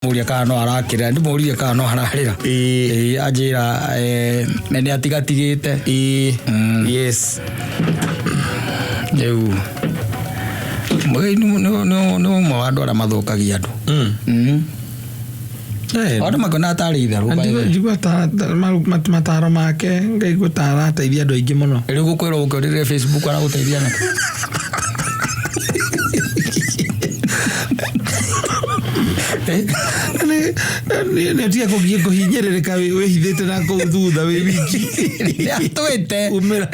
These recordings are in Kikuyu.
Mũria kana no arakĩrĩra, ndĩmũririe kana no ararĩra. Ĩĩ, anjĩra nĩ atigatigĩte. Yes. Rĩu Mũgeni nĩ ũmwe wa andũ arĩa mathũkagia andũ. Andũ makĩona tarĩ itherũ, by the way. Njigua mataro make, ngaigua ta arateithia andũ aingĩ mũno. Rĩu gũkwĩrwo ũkĩũrĩre Facebook aragũteithia nakĩ? Nĩ tiga kũgiĩ kũhinyĩrĩrĩka wĩhithĩte na kũu thutha wĩ wiki. Nĩ atwĩte. Umĩra.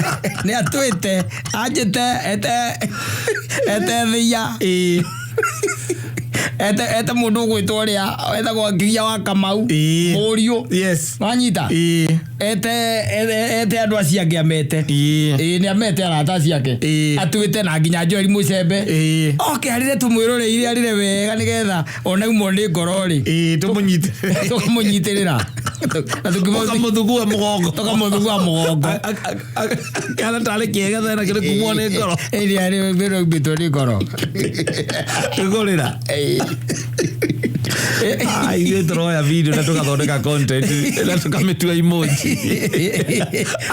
Nĩ atwĩte, anjĩte ete ete thia. Ete ete mũndũ ũgwĩtwo ũrĩa wetagwo Ngiria wa Kamau. Mũriũ. Wanyita? Ete ete andũ acio angĩ amete. Ĩĩ, nĩ amete arata acio ake. Atuĩte na nginya Joel Mũcembe. Oke arĩre, tũmwĩroreire arĩre wega, nĩgetha ona umwo nĩ ngoro rĩ, Tũmũnyite. Tũkamũnyitĩrĩra na Tũkamũthugua mũgongo. Tũkamũthugua mũgongo. Kana tarĩ kĩega thena kĩrĩ kumwo nĩ ngoro. Ĩrĩa rĩ umbĩtwo nĩ ngoro. Gũrĩra. Ah, ithuĩ tũroya video na tũgathondeka content na tũkamĩtua emoji.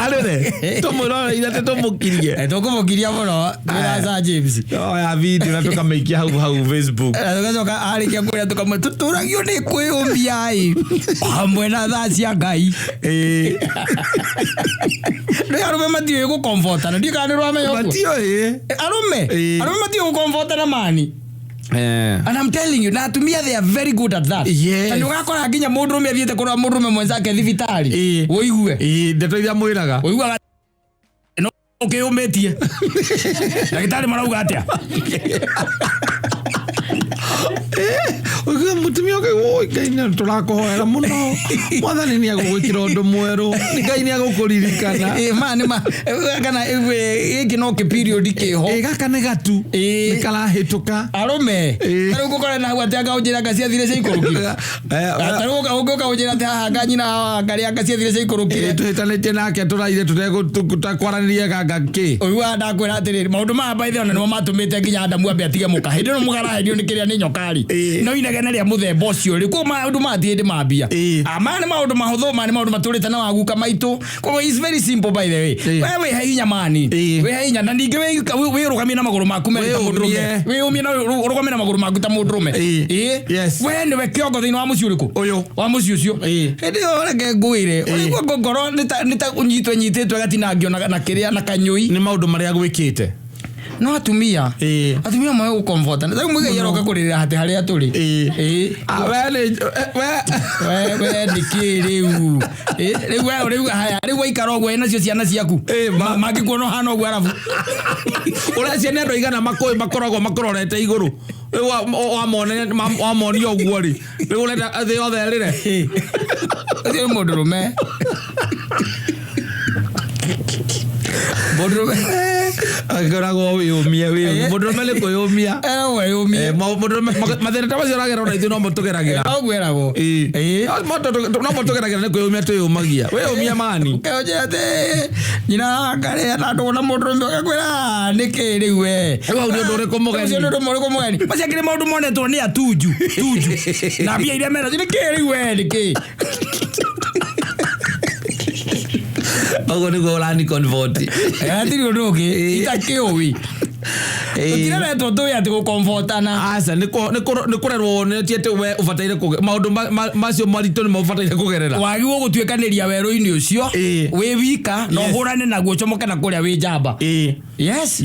Arĩre tũmwĩroreire atĩ tũmũkirie. Tũkũmũkiria mũno twĩna Sir James. Tũroya video na tũkamĩikia hau hau Facebook. Na tũgacoka arĩkia kwĩra tũkamwe tũtũragio nĩ kwĩyũmia ĩ hamwe na thaa cia Ngai. Nĩ arũme matiũĩ gũkomfotana, ndiũ kana nĩ ũramenya ũguo. Matiũĩ. Arũme arũme matiũĩ gũkomfotana mani. And I'm telling you, na atumia, they are very good at that. Na nĩ ũgakora nginya mũndũrũme athiĩte kũrora mũndũrũme mwenzake thibitarĩ. Ũigue. Ĩĩ, ndeto iria mwĩraga. Ũiguaga no ũkĩũmĩtie. Ndagĩtarĩ marauga atĩa? Ũiguaga mũtumia ũkaigua, "Oi, Ngai nĩ tũrakũhoera mũno, mwathani nĩ agũgwĩkĩra ũndũ mwerũ, Ngai nĩ agũkũririkana." Ĩĩ, ma nĩ ma kana gĩkĩ no kĩ period kĩho. Ĩ, gaka nĩ gatu. Nĩ karahĩtũka. Arũme. Tarĩu ngũkora na hau atĩ anga ũnjĩra anga ciathire ciaikũrũkire. Tarĩu ũngĩũka ũnjĩra atĩ haha anga nyina anga anga ciathire ciaikũrũkire. Tũhĩtanĩtie nake, tũraire tũtekwaranĩria ganga kĩ. Ũiguaga ndakwĩra atĩrĩrĩ, maũndũ maya, by the way, ona nĩmo matũmĩte nginya Adamu ambe atige mũka. Hĩndĩ ĩno mũgaraherio nĩ kĩrĩa nĩ nyoka rĩ, no inegene rĩa mũthemba ũcio rĩ, koguo maũndũ maya ti hĩndĩ mambia. Ah, maya nĩ maũndũ mahũthũ, maya nĩ maũndũ matũrĩte na waguka maitũ. Koguo it's very simple, by the way. We wĩhe hinya mani. Wĩhe hinya na ningĩ wĩrũgamie na magũrũ maku merĩ ta mũndũrũme. Wĩyũmie. Wĩyũmie na ũrũgame na magũrũ maku ta mũndũrũme. We nĩwe kĩongo thĩinĩ wa mũciĩ ũrĩkũ? Ũyũ. Wa mũciĩ ũcio. Hĩndĩ ĩyo reke ngwĩre, ũraigua ngoro nĩ ta ũnyitwo nyitĩtwo ĩgatinangio na kĩrĩa na kanyũi. Nĩ maũndũ marĩa gwĩkĩte. No atumia atumia moĩ gũkomfota. Rĩu Mũigai aroka kũrĩrĩra atĩ harĩa tũrĩ. Ah, we nĩ we. We nĩkĩ rĩu? Ĩ, rĩu we rĩu haya, rĩu waikara ũguo nacio ciana ciaku mangĩkuona ũhana ũguo arabu. Ũrecia nĩ andũ aigana makũĩ makoragwo makũrorete igũrũ? Rĩu wamonia ũguo rĩ, rĩu ũrenda thĩ yothe ĩrĩre? Ũcio nĩ mũndũrũme, mũndũrũme. Akoragwo wĩyũmie, wĩyũmie. Mũndũrũme nĩ kwĩyũmia. Wĩyũmie. Mũndũrũme mathĩna ta macio ũragerera ona ithuĩ no mo tũgeragĩra. Noguo ĩragwo. No mo tũgeragĩra, nĩ kwĩyũmia twĩyũmagia. Wĩyũmie mani. Ũkĩnjĩra atĩ nyina ngarĩa na ndũgũ na mũndũrũme, ũgakwĩra nĩkĩ rĩu we? Rĩu hau nĩ ũndũ ũrĩkũ mũgeni? Ũcio nĩ ũndũ ũrĩkũ mũgeni? Macio akĩrĩ maũndũ monetwo nĩ atunju tunju na mbia iria mena, nĩkĩ rĩu we, nĩkĩ? Ũguo nĩguo ũrani convert. Hatirĩ ũndũ ũngĩ itakĩũĩ, tũtireretwo tũĩ atĩ gũkomfotana. Aca, nĩ kũrerwo wonetie atĩ we ũbataire maũndũ macio maritũ nĩmo ũbataire kũgerera. Wagĩrĩirwo gũtuĩkanĩria werũ-inĩ ũcio wĩ wika na ũhũrane naguo, ũcomoke na kũrĩa wĩ njamba. Yes.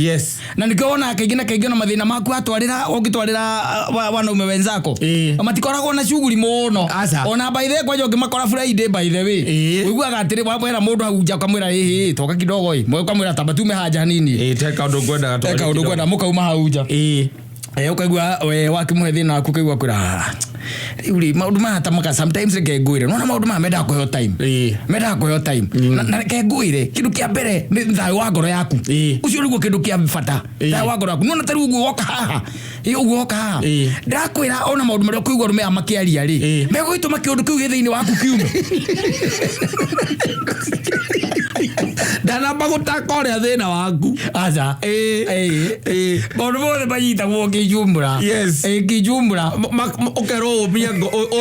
Na nĩkĩo wonaga kaingĩ na kaingĩ ona mathĩna maku atwarĩra, ũngĩtwarĩra wanaume wenzako, matikoragwo na shughuli mũno. Aca. Ona by the way, kwanja ũngĩmakora Friday, by the way, ũiguaga atĩrĩ, wamwĩra mũndũ hau nja, ũkamwĩra, ĩhĩ toka kidogo ĩ, ũkamwĩra tamba tume haja hanini. Ĩĩ, te kaũndũ ngwendaga twarĩe. Kaũndũ kwenda mũkauma hau nja. Ũkaigua we wakĩmũhe thĩna waku, ũkaigua kwĩra, "Ah, rĩu rĩ maũndũ maya ta maka." Sometimes reke ngwĩre, nona maũndũ maya mendaga kũheo time. Mendaga kũheo time. Na reke ngwĩre, kĩndũ kĩa mbere nĩ thayũ wa ngoro yaku. Ũcio nĩguo kĩndũ kĩa bata. Thayũ wa ngoro yaku, nona ta rĩu ũguo woka haha. Ĩ, ũguo woka haha, ndakwĩra ona maũndũ marĩa ũkũigua arũme aya makĩaria rĩ, megũgĩtũma kĩũndũ kĩu gĩ thĩinĩ waku kiume. Ndanamba gũtaka ũrĩa thĩna waku. Aca. Ĩĩ. Ĩĩ. Ĩĩ. Maũndũ mothe manyitagwo ngĩjumbũra. Yes. Ĩĩ, ngĩjumbũra. Ũkerwo ũmie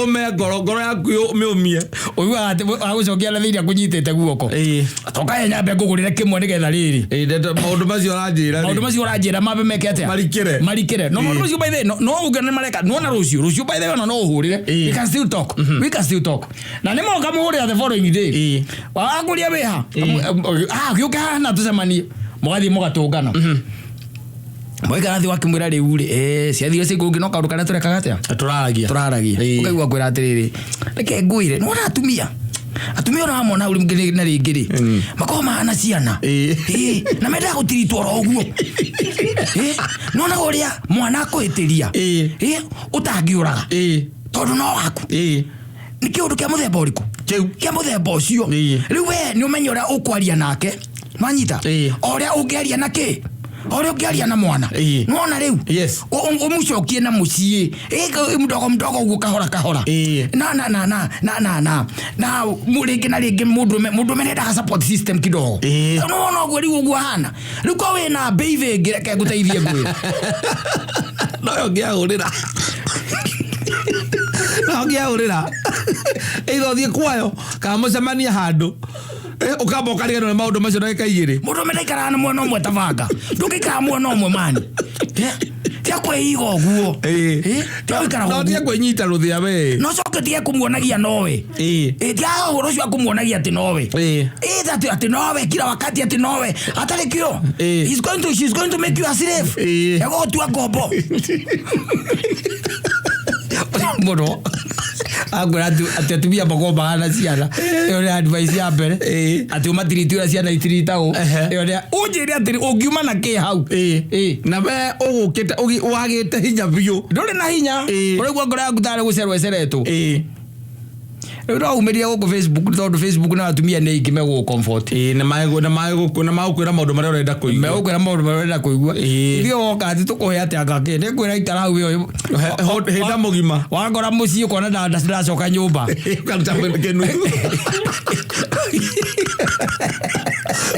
ũme ngoro, ngoro yaku ũmĩũmie. Ũiguaga atĩ agũcokia na thĩinĩ akũnyitĩte guoko. Ĩĩ. Tokaye nyambe ngũgũrĩre kĩmwe nĩgetha rĩrĩ. Ĩĩ, ndeto maũndũ macio ũranjĩra rĩ. Maũndũ macio ũranjĩra mambe meke atĩa? Marikĩre. Marikĩre. No maũndũ macio by the way, no uge nĩ mareka. Nĩwona rũciũ, rũciũ by the way ona no ũhũrĩre. Ĩĩ. We can still talk. We can still talk. Na nĩ moka mũhũrĩra the following day. Ĩĩ. Wakũria wĩha. Ah, gĩũke haha na tũcemanie. Mũgathiĩ mũgatũngana. Mwaikara thĩ wakĩmwĩra rĩu rĩ, eh, ciathire cingũngĩ no kaũndũ karĩa tũrekaga atĩa? Tũraragia. Tũraragia. Ĩĩ. Ũkaigua kwĩra atĩrĩrĩ, reke ngwĩre, nĩwona atumia? Atumia ona wamona hau rĩngĩ na rĩngĩ rĩ, makoragwo mahana ciana. Ĩĩ. Ĩĩ, na mendaga gũtiritwo oro ũguo. Ĩĩ, nĩwonaga ũrĩa mwana akũhĩtĩria. Ĩĩ. Ĩĩ, ũtangĩũraga. Ĩĩ. Tondũ no waku. Ĩĩ. Nĩ kĩũndũ kĩa mũthemba ũrĩkũ? Kĩu. Kĩa mũthemba ũcio. Ĩĩ. Rĩu we nĩ ũmenye ũrĩa ũkwaria nake. Nwanyita? Ĩĩ. O ũrĩa ũngĩaria na kĩ? O ũrĩa ũngĩaria na mwana. Ĩĩ. Nĩwona rĩu? Yes. Ũmũcokie na mũciĩ. Ĩ, mdogo mdogo ũguo kahora kahora. Ĩĩ. Na na na na na na na na rĩngĩ na rĩngĩ mũndũrũme mũndũrũme nĩendaga support system kidogo. Ĩĩ. Nĩwona ũguo rĩu ũguo ahana. Rĩu korwo wĩna mbeithi ĩngĩ reke ngũteithie ngwĩre. No yo ngĩahũrĩra. No ngĩahũrĩra. Either ũthiĩ kwayo kana mũcemanie handũ. Ũkamba ũkariganĩrwo nĩ maũndũ macio ndagĩka igĩrĩ. Mũndũrũme ndaikaraga na mwena ũmwe ta banga. Ndũngĩikara mwena ũmwe mani. Tia kwĩiga ũguo. Ĩĩ. Tia gũikara No tige ũguo. kwĩnyita rũthĩa we. No coke tige kũmuonagia nowe. Ĩĩ. Tia ũhoro ũcio wa kũmuonagia atĩ nowe. Ĩĩ. Atĩ atĩ nowe kila wakati atĩ nowe. Atarĩ kĩo. Ĩĩ. He's going to, she's going to make you a slave. Ĩĩ. Egũgũtua ngombo. Mũno. Akwĩra atĩ atumia makoragwo mahana ciana. Ĩyo nĩ advice ya mbere. Ĩĩ. Atĩ ũmatiriti ũrĩa ciana itiritagwo. Ehe. Ĩyo nĩ ũnjĩre atĩrĩ ũngiuma na kĩ hau. Ĩĩ. Ĩĩ. Na we ũgũkĩte wagĩte hinya biũ. Ndũrĩ na hinya. Ĩĩ. Ũraigua ngoro yaku tarĩ gũcerwo ĩceretwo. Ĩĩ. Rĩu no umĩrire gũkũ Facebook tondũ Facebook na atumia nĩ aingĩ megũgũ comfort. Ĩĩ, na magũkwĩra maũndũ marĩa ũrenda kũigua. Megũkwĩra maũndũ marĩa ũrenda kũigua. Ĩĩ. Ithuĩ woka atĩ tũkũhe atĩa ngakĩ? Nĩ ngwĩra ikara hau ĩyo. Hĩnda mũgima. Wakora mũciĩ ũkona ndacoka nyũmba. Ũkaruta kĩnuthu.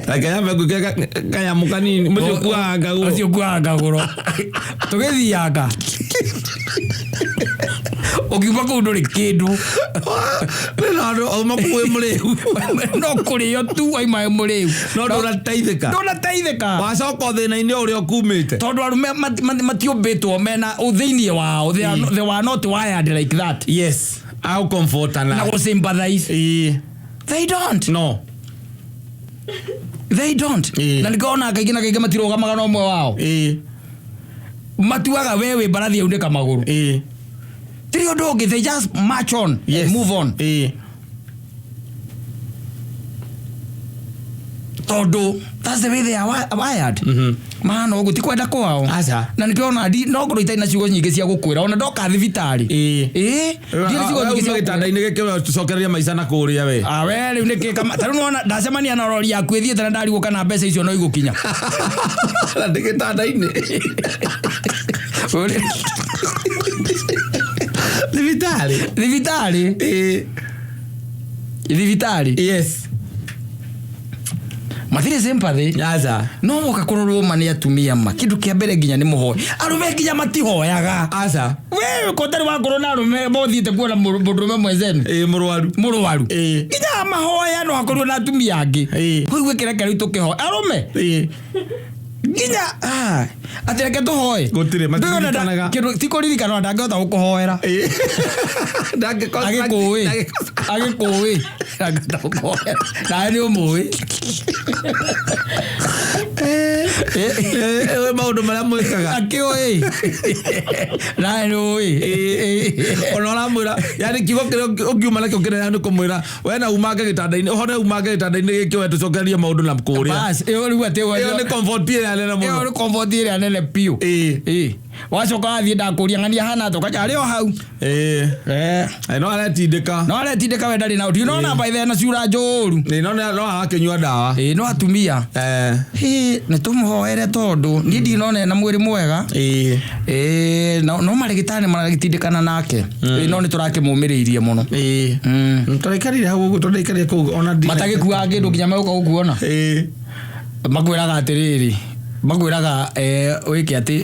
Reke nyambe ngwĩkĩre kanyamũ kanini. Mũciĩ ũkuaga ngagũro. Mũciĩ ũkuaga ngagũro. Tũgĩthianga. Ũkiuma kũu ndũrĩ kĩndũ. Nĩ na andũ auma kũu wĩ mũrĩu. No kũrĩo tu waima wĩ mũrĩu. No ndũnateithĩka. Ndũnateithĩka. Wacoka thĩna-inĩ ũrĩa ũkumĩte. Tondũ arũme matiũmbĩtwo mena thĩinĩ wao. They were not wired like that. Yes. Au comfortana. Na gũ sympathize. Ĩĩ. They don't. No. They don't. Ĩĩ. Na nĩkĩo kaingĩ na kaingĩ matirũgamaga na ũmwe wao. Ĩĩ. Matuaga we wĩ mbarathi yaunĩka magũrũ. Ĩĩ. Tiri ũndũ ũngĩ, they just march on Yes. and move on. Ĩĩ. Tondũ that's the way they are wired. Mahana ũguo ti kwenda kwao. Aca. Na nĩkĩo ona no ngorwo itarĩ na ciugo nyingĩ cia gũkwĩra ona ndoka thibitarĩ. Ĩĩ. Ĩĩ. Ndirĩ ciugo nyingĩ cia gũkwĩra. Gĩtanda-inĩ gĩkĩ tũcokererie maica na kũrĩa we. Ah, we rĩu nĩkĩ kama ta rĩu nĩwona ndacemania na rori yaku ĩthiĩte na ndarigwo kana mbeca icio no igũkinya. Na ndĩ gĩtanda-inĩ. Thibitarĩ. Thibitarĩ. Ĩĩ. Thibitarĩ. Yes. Matirĩ sympathy. Aca. No woka kũrorwo ma nĩ atumia ma kĩndũ kĩa mbere nginya nĩ mũhoe. Arũme nginya matihoyaga. Aca. We ko ũtarĩ wakorwo na arũme mothiĩte kuona mũndũrũme mwezeni. Ĩĩ mũrwaru. Mũrwaru. Ĩĩ. Nginya mahoya no akorwo na atumia angĩ. Ĩĩ. Kũigua kĩreke rĩu tũkĩhoya. Arũme. Ĩĩ. Nginya atĩ reke tũhoe. Gũtirĩ, matiririkanaga. Kĩndũ ti kũririkana ona ndangĩhota gũkũhoera. Ĩĩ. Agĩkũĩ. Agĩkũĩ. Ndangĩhota gũkũhoera. Nawe nĩ ũmũĩ. Maũndũ marĩa mwĩkaga. Akĩũĩ. Nawe nĩ ũĩ. Ona ũramwĩra yani kiugo kĩrĩa ũngiuma nakĩo kĩnene nĩ kũmwĩra we na umange gĩtanda-inĩ ũhone umange gĩtanda-inĩ gĩkĩ we tũcokererie maũndũ na kũrĩa. Bas, ĩyo rĩu atĩ Ĩyo nĩ comfort ĩrĩa nene ĩyo mũno. nĩ comfort ĩrĩa nene biũ. Ĩĩ. Ĩĩ. Wacoka wathiĩ ndakũria ng'ania hana atĩa, ũkanja arĩ o hau. No aretindĩka. No aretindĩka, we ndarĩ na ũndũ nona baithe na ciura njũru. No arakĩnyua ndawa. Ĩĩ, no atumia. Hĩ, nĩ tũmũhoere tondũ niĩ ndinona ena mwĩrĩ mwega. Ĩĩ, no marĩgĩtarĩ maragĩtindĩkana nake. Ĩĩ, no nĩ tũrakĩmũmĩrĩirie mũno. Tũraikarire hau ũguo, tũraikarire kũu ona Matagĩkuaga kĩndũ nginya megũka gũkuona. Makwĩraga atĩrĩrĩ, makwĩraga wĩke atĩ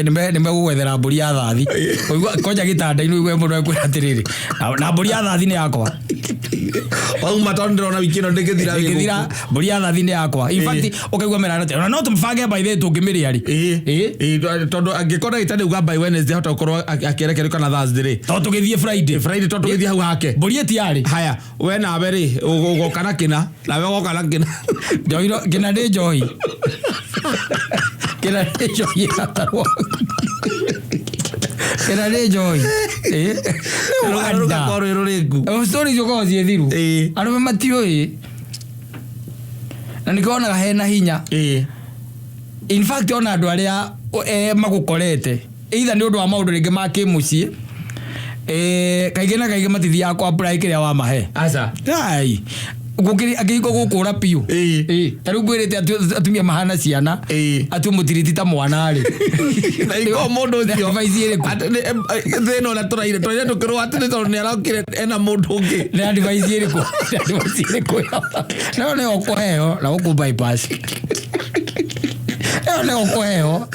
nĩmegũgwethera mbũri ya thathi. Ũigua kwanja gĩtanda-inĩ ũigue mũndũ ekwĩra atĩrĩrĩ, na mbũri ya thathi nĩ yakwa. Wauma tondũ ndĩrona wiki ĩno ndĩngĩthira wĩ Ndĩngĩthira, gũkũ. mbũri ya thathi nĩ yakwa. In fact, ũkaigua merana atĩ ona no tũmĩbange by the way tũngĩmĩrĩa rĩ. Ĩĩ, tondũ angĩkorwo ndagĩtarĩ auga by Wednesday ahota gũkorwo akĩerekerio kana Thursday rĩ. Tondũ tũgĩthiĩ Friday. Friday tondũ tũgĩthiĩ hau hake. Mbũri ĩtiarĩ. Haya, we nawe rĩ, ũgoka na kĩna, nawe ũgoka na kĩna. Njohi kĩna nĩ njohi. Kĩna nĩ njohi ĩgatarwo. Kĩna nĩ njohi. Ĩĩ. Rũgano rũgakorwo rwĩ rũrĩku. Story icio korwo ciĩ thiru. Arũme matiũĩ. Na nĩkĩo wonaga hena hinya. In fact, ona andũ arĩa magũkorete either nĩ ũndũ wa maũndũ rĩngĩ ma kĩmũciĩ, kaingĩ na kaingĩ matithiaga kũ apply kĩrĩa wamahe. Aca. Ai, gũkĩrĩ akĩhiko gũkũra biũ. Ta rĩu ngwĩrĩte atumia mahana ciana. Atĩ ũmũtiriti ta mwana rĩ. Na iko mũndũ ũcio. Advice ĩrĩkũ? Atĩ thĩna ũrĩa tũraire tũkĩrwo atĩ nĩ tondũ nĩ arokire ena mũndũ ũngĩ. Nĩ advice ĩrĩkũ? Nĩ advice ĩrĩkũ ĩyo? Nayo nĩyo ũkũheo na gũkũ bypass. Ĩyo nĩyo ũkũheo.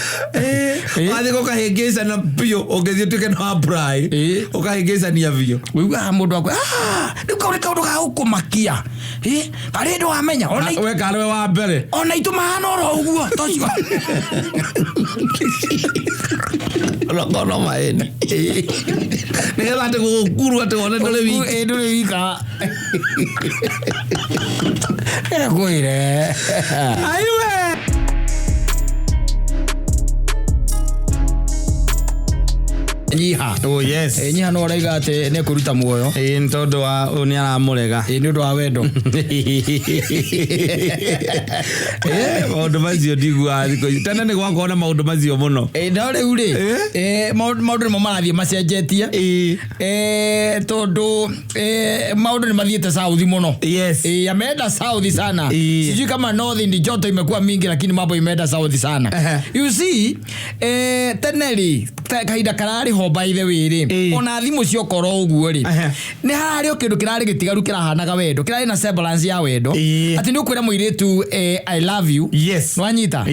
Wathiĩ gũkahĩngĩcana biũ, ũngĩthiĩ ũtuĩke no apply. Ũkahĩngĩcania biũ. Ũiguaga mũndũ akwĩra, rĩu kau nĩ kaũndũ ga gũkũmakia. Karĩ ndũ wamenya, We karĩ we wa mbere. Ona itũ mahana oro ũguo, tocio. Onokorwo no maĩni. Nĩgetha atĩ gũgũkurwo atĩ wone ndũrĩ wiki. Ndũrĩ wika. Ngwĩre. Aiwe. Nyiha. Oh, yes. Nyiha no araiga atĩ nĩ ekũruta muoyo. Nĩ tondũ wa ũyũ nĩ aramũrega. Nĩ ũndũ wa wendo. Maũndũ macio ndiguaga thikũ ici. Tene nĩ gwakorwo na maũndũ macio mũno. No rĩu rĩ, maũndũ nĩmo marathiĩ macenjetie. Tondũ maũndũ nĩ mathiĩte south mũno. Yes. Ameenda south sana. Sijui kama north ni joto imekuwa mingi, lakini mambo imeenda south sana. You see, tene rĩ, kahinda kararĩ ho by the way rĩ, ona thimũ ciokorwo ũguo rĩ, nĩ hararĩ o kĩndũ kĩrarĩ gĩtigaru kĩrahanaga wendo, kĩrarĩ na semblance ya wendo. Atĩ nĩ ũkwĩra mũirĩtu, I love you. Yes. Nĩwanyita?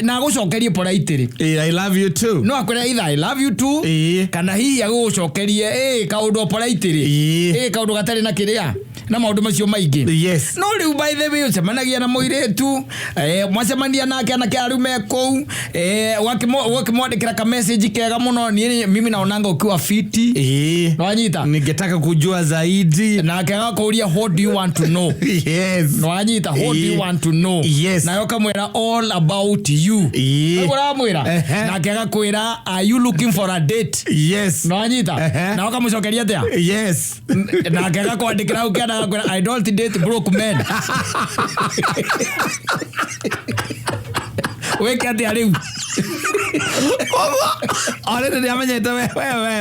Na agũcokerie politely. I love you too. No akwĩre either I love you too, kana hihi agũgũcokerie, kaũndũ o politely. Kaũndũ gatarĩ na kĩrĩa, na maũndũ macio maingĩ. Yes. No rĩu by the way ũcemanagia na mũirĩtu, mwacemania nake anake arĩa me kũu, ũgakĩmwandĩkĩra ka message kega mũno, niĩ mimi naonanga ukiwa fiti. Nĩwanyita? Ningetaka kujua zaidi. Nake agakũria what do you want to know? Yes. Nĩwanyita? What do you want to know? Yes. Nayo ũkamwĩra all about you. Ũguo ũramwĩra? Nake agakwĩra are you looking for a date? Yes. Nĩwanyita? Na ũkamũcokeria atĩa? Yes. Nake agakwandĩkĩra hau kĩanda agakwĩra I don't date broke men. Wĩke atĩa rĩu? Koguo, already nĩ amenyete we,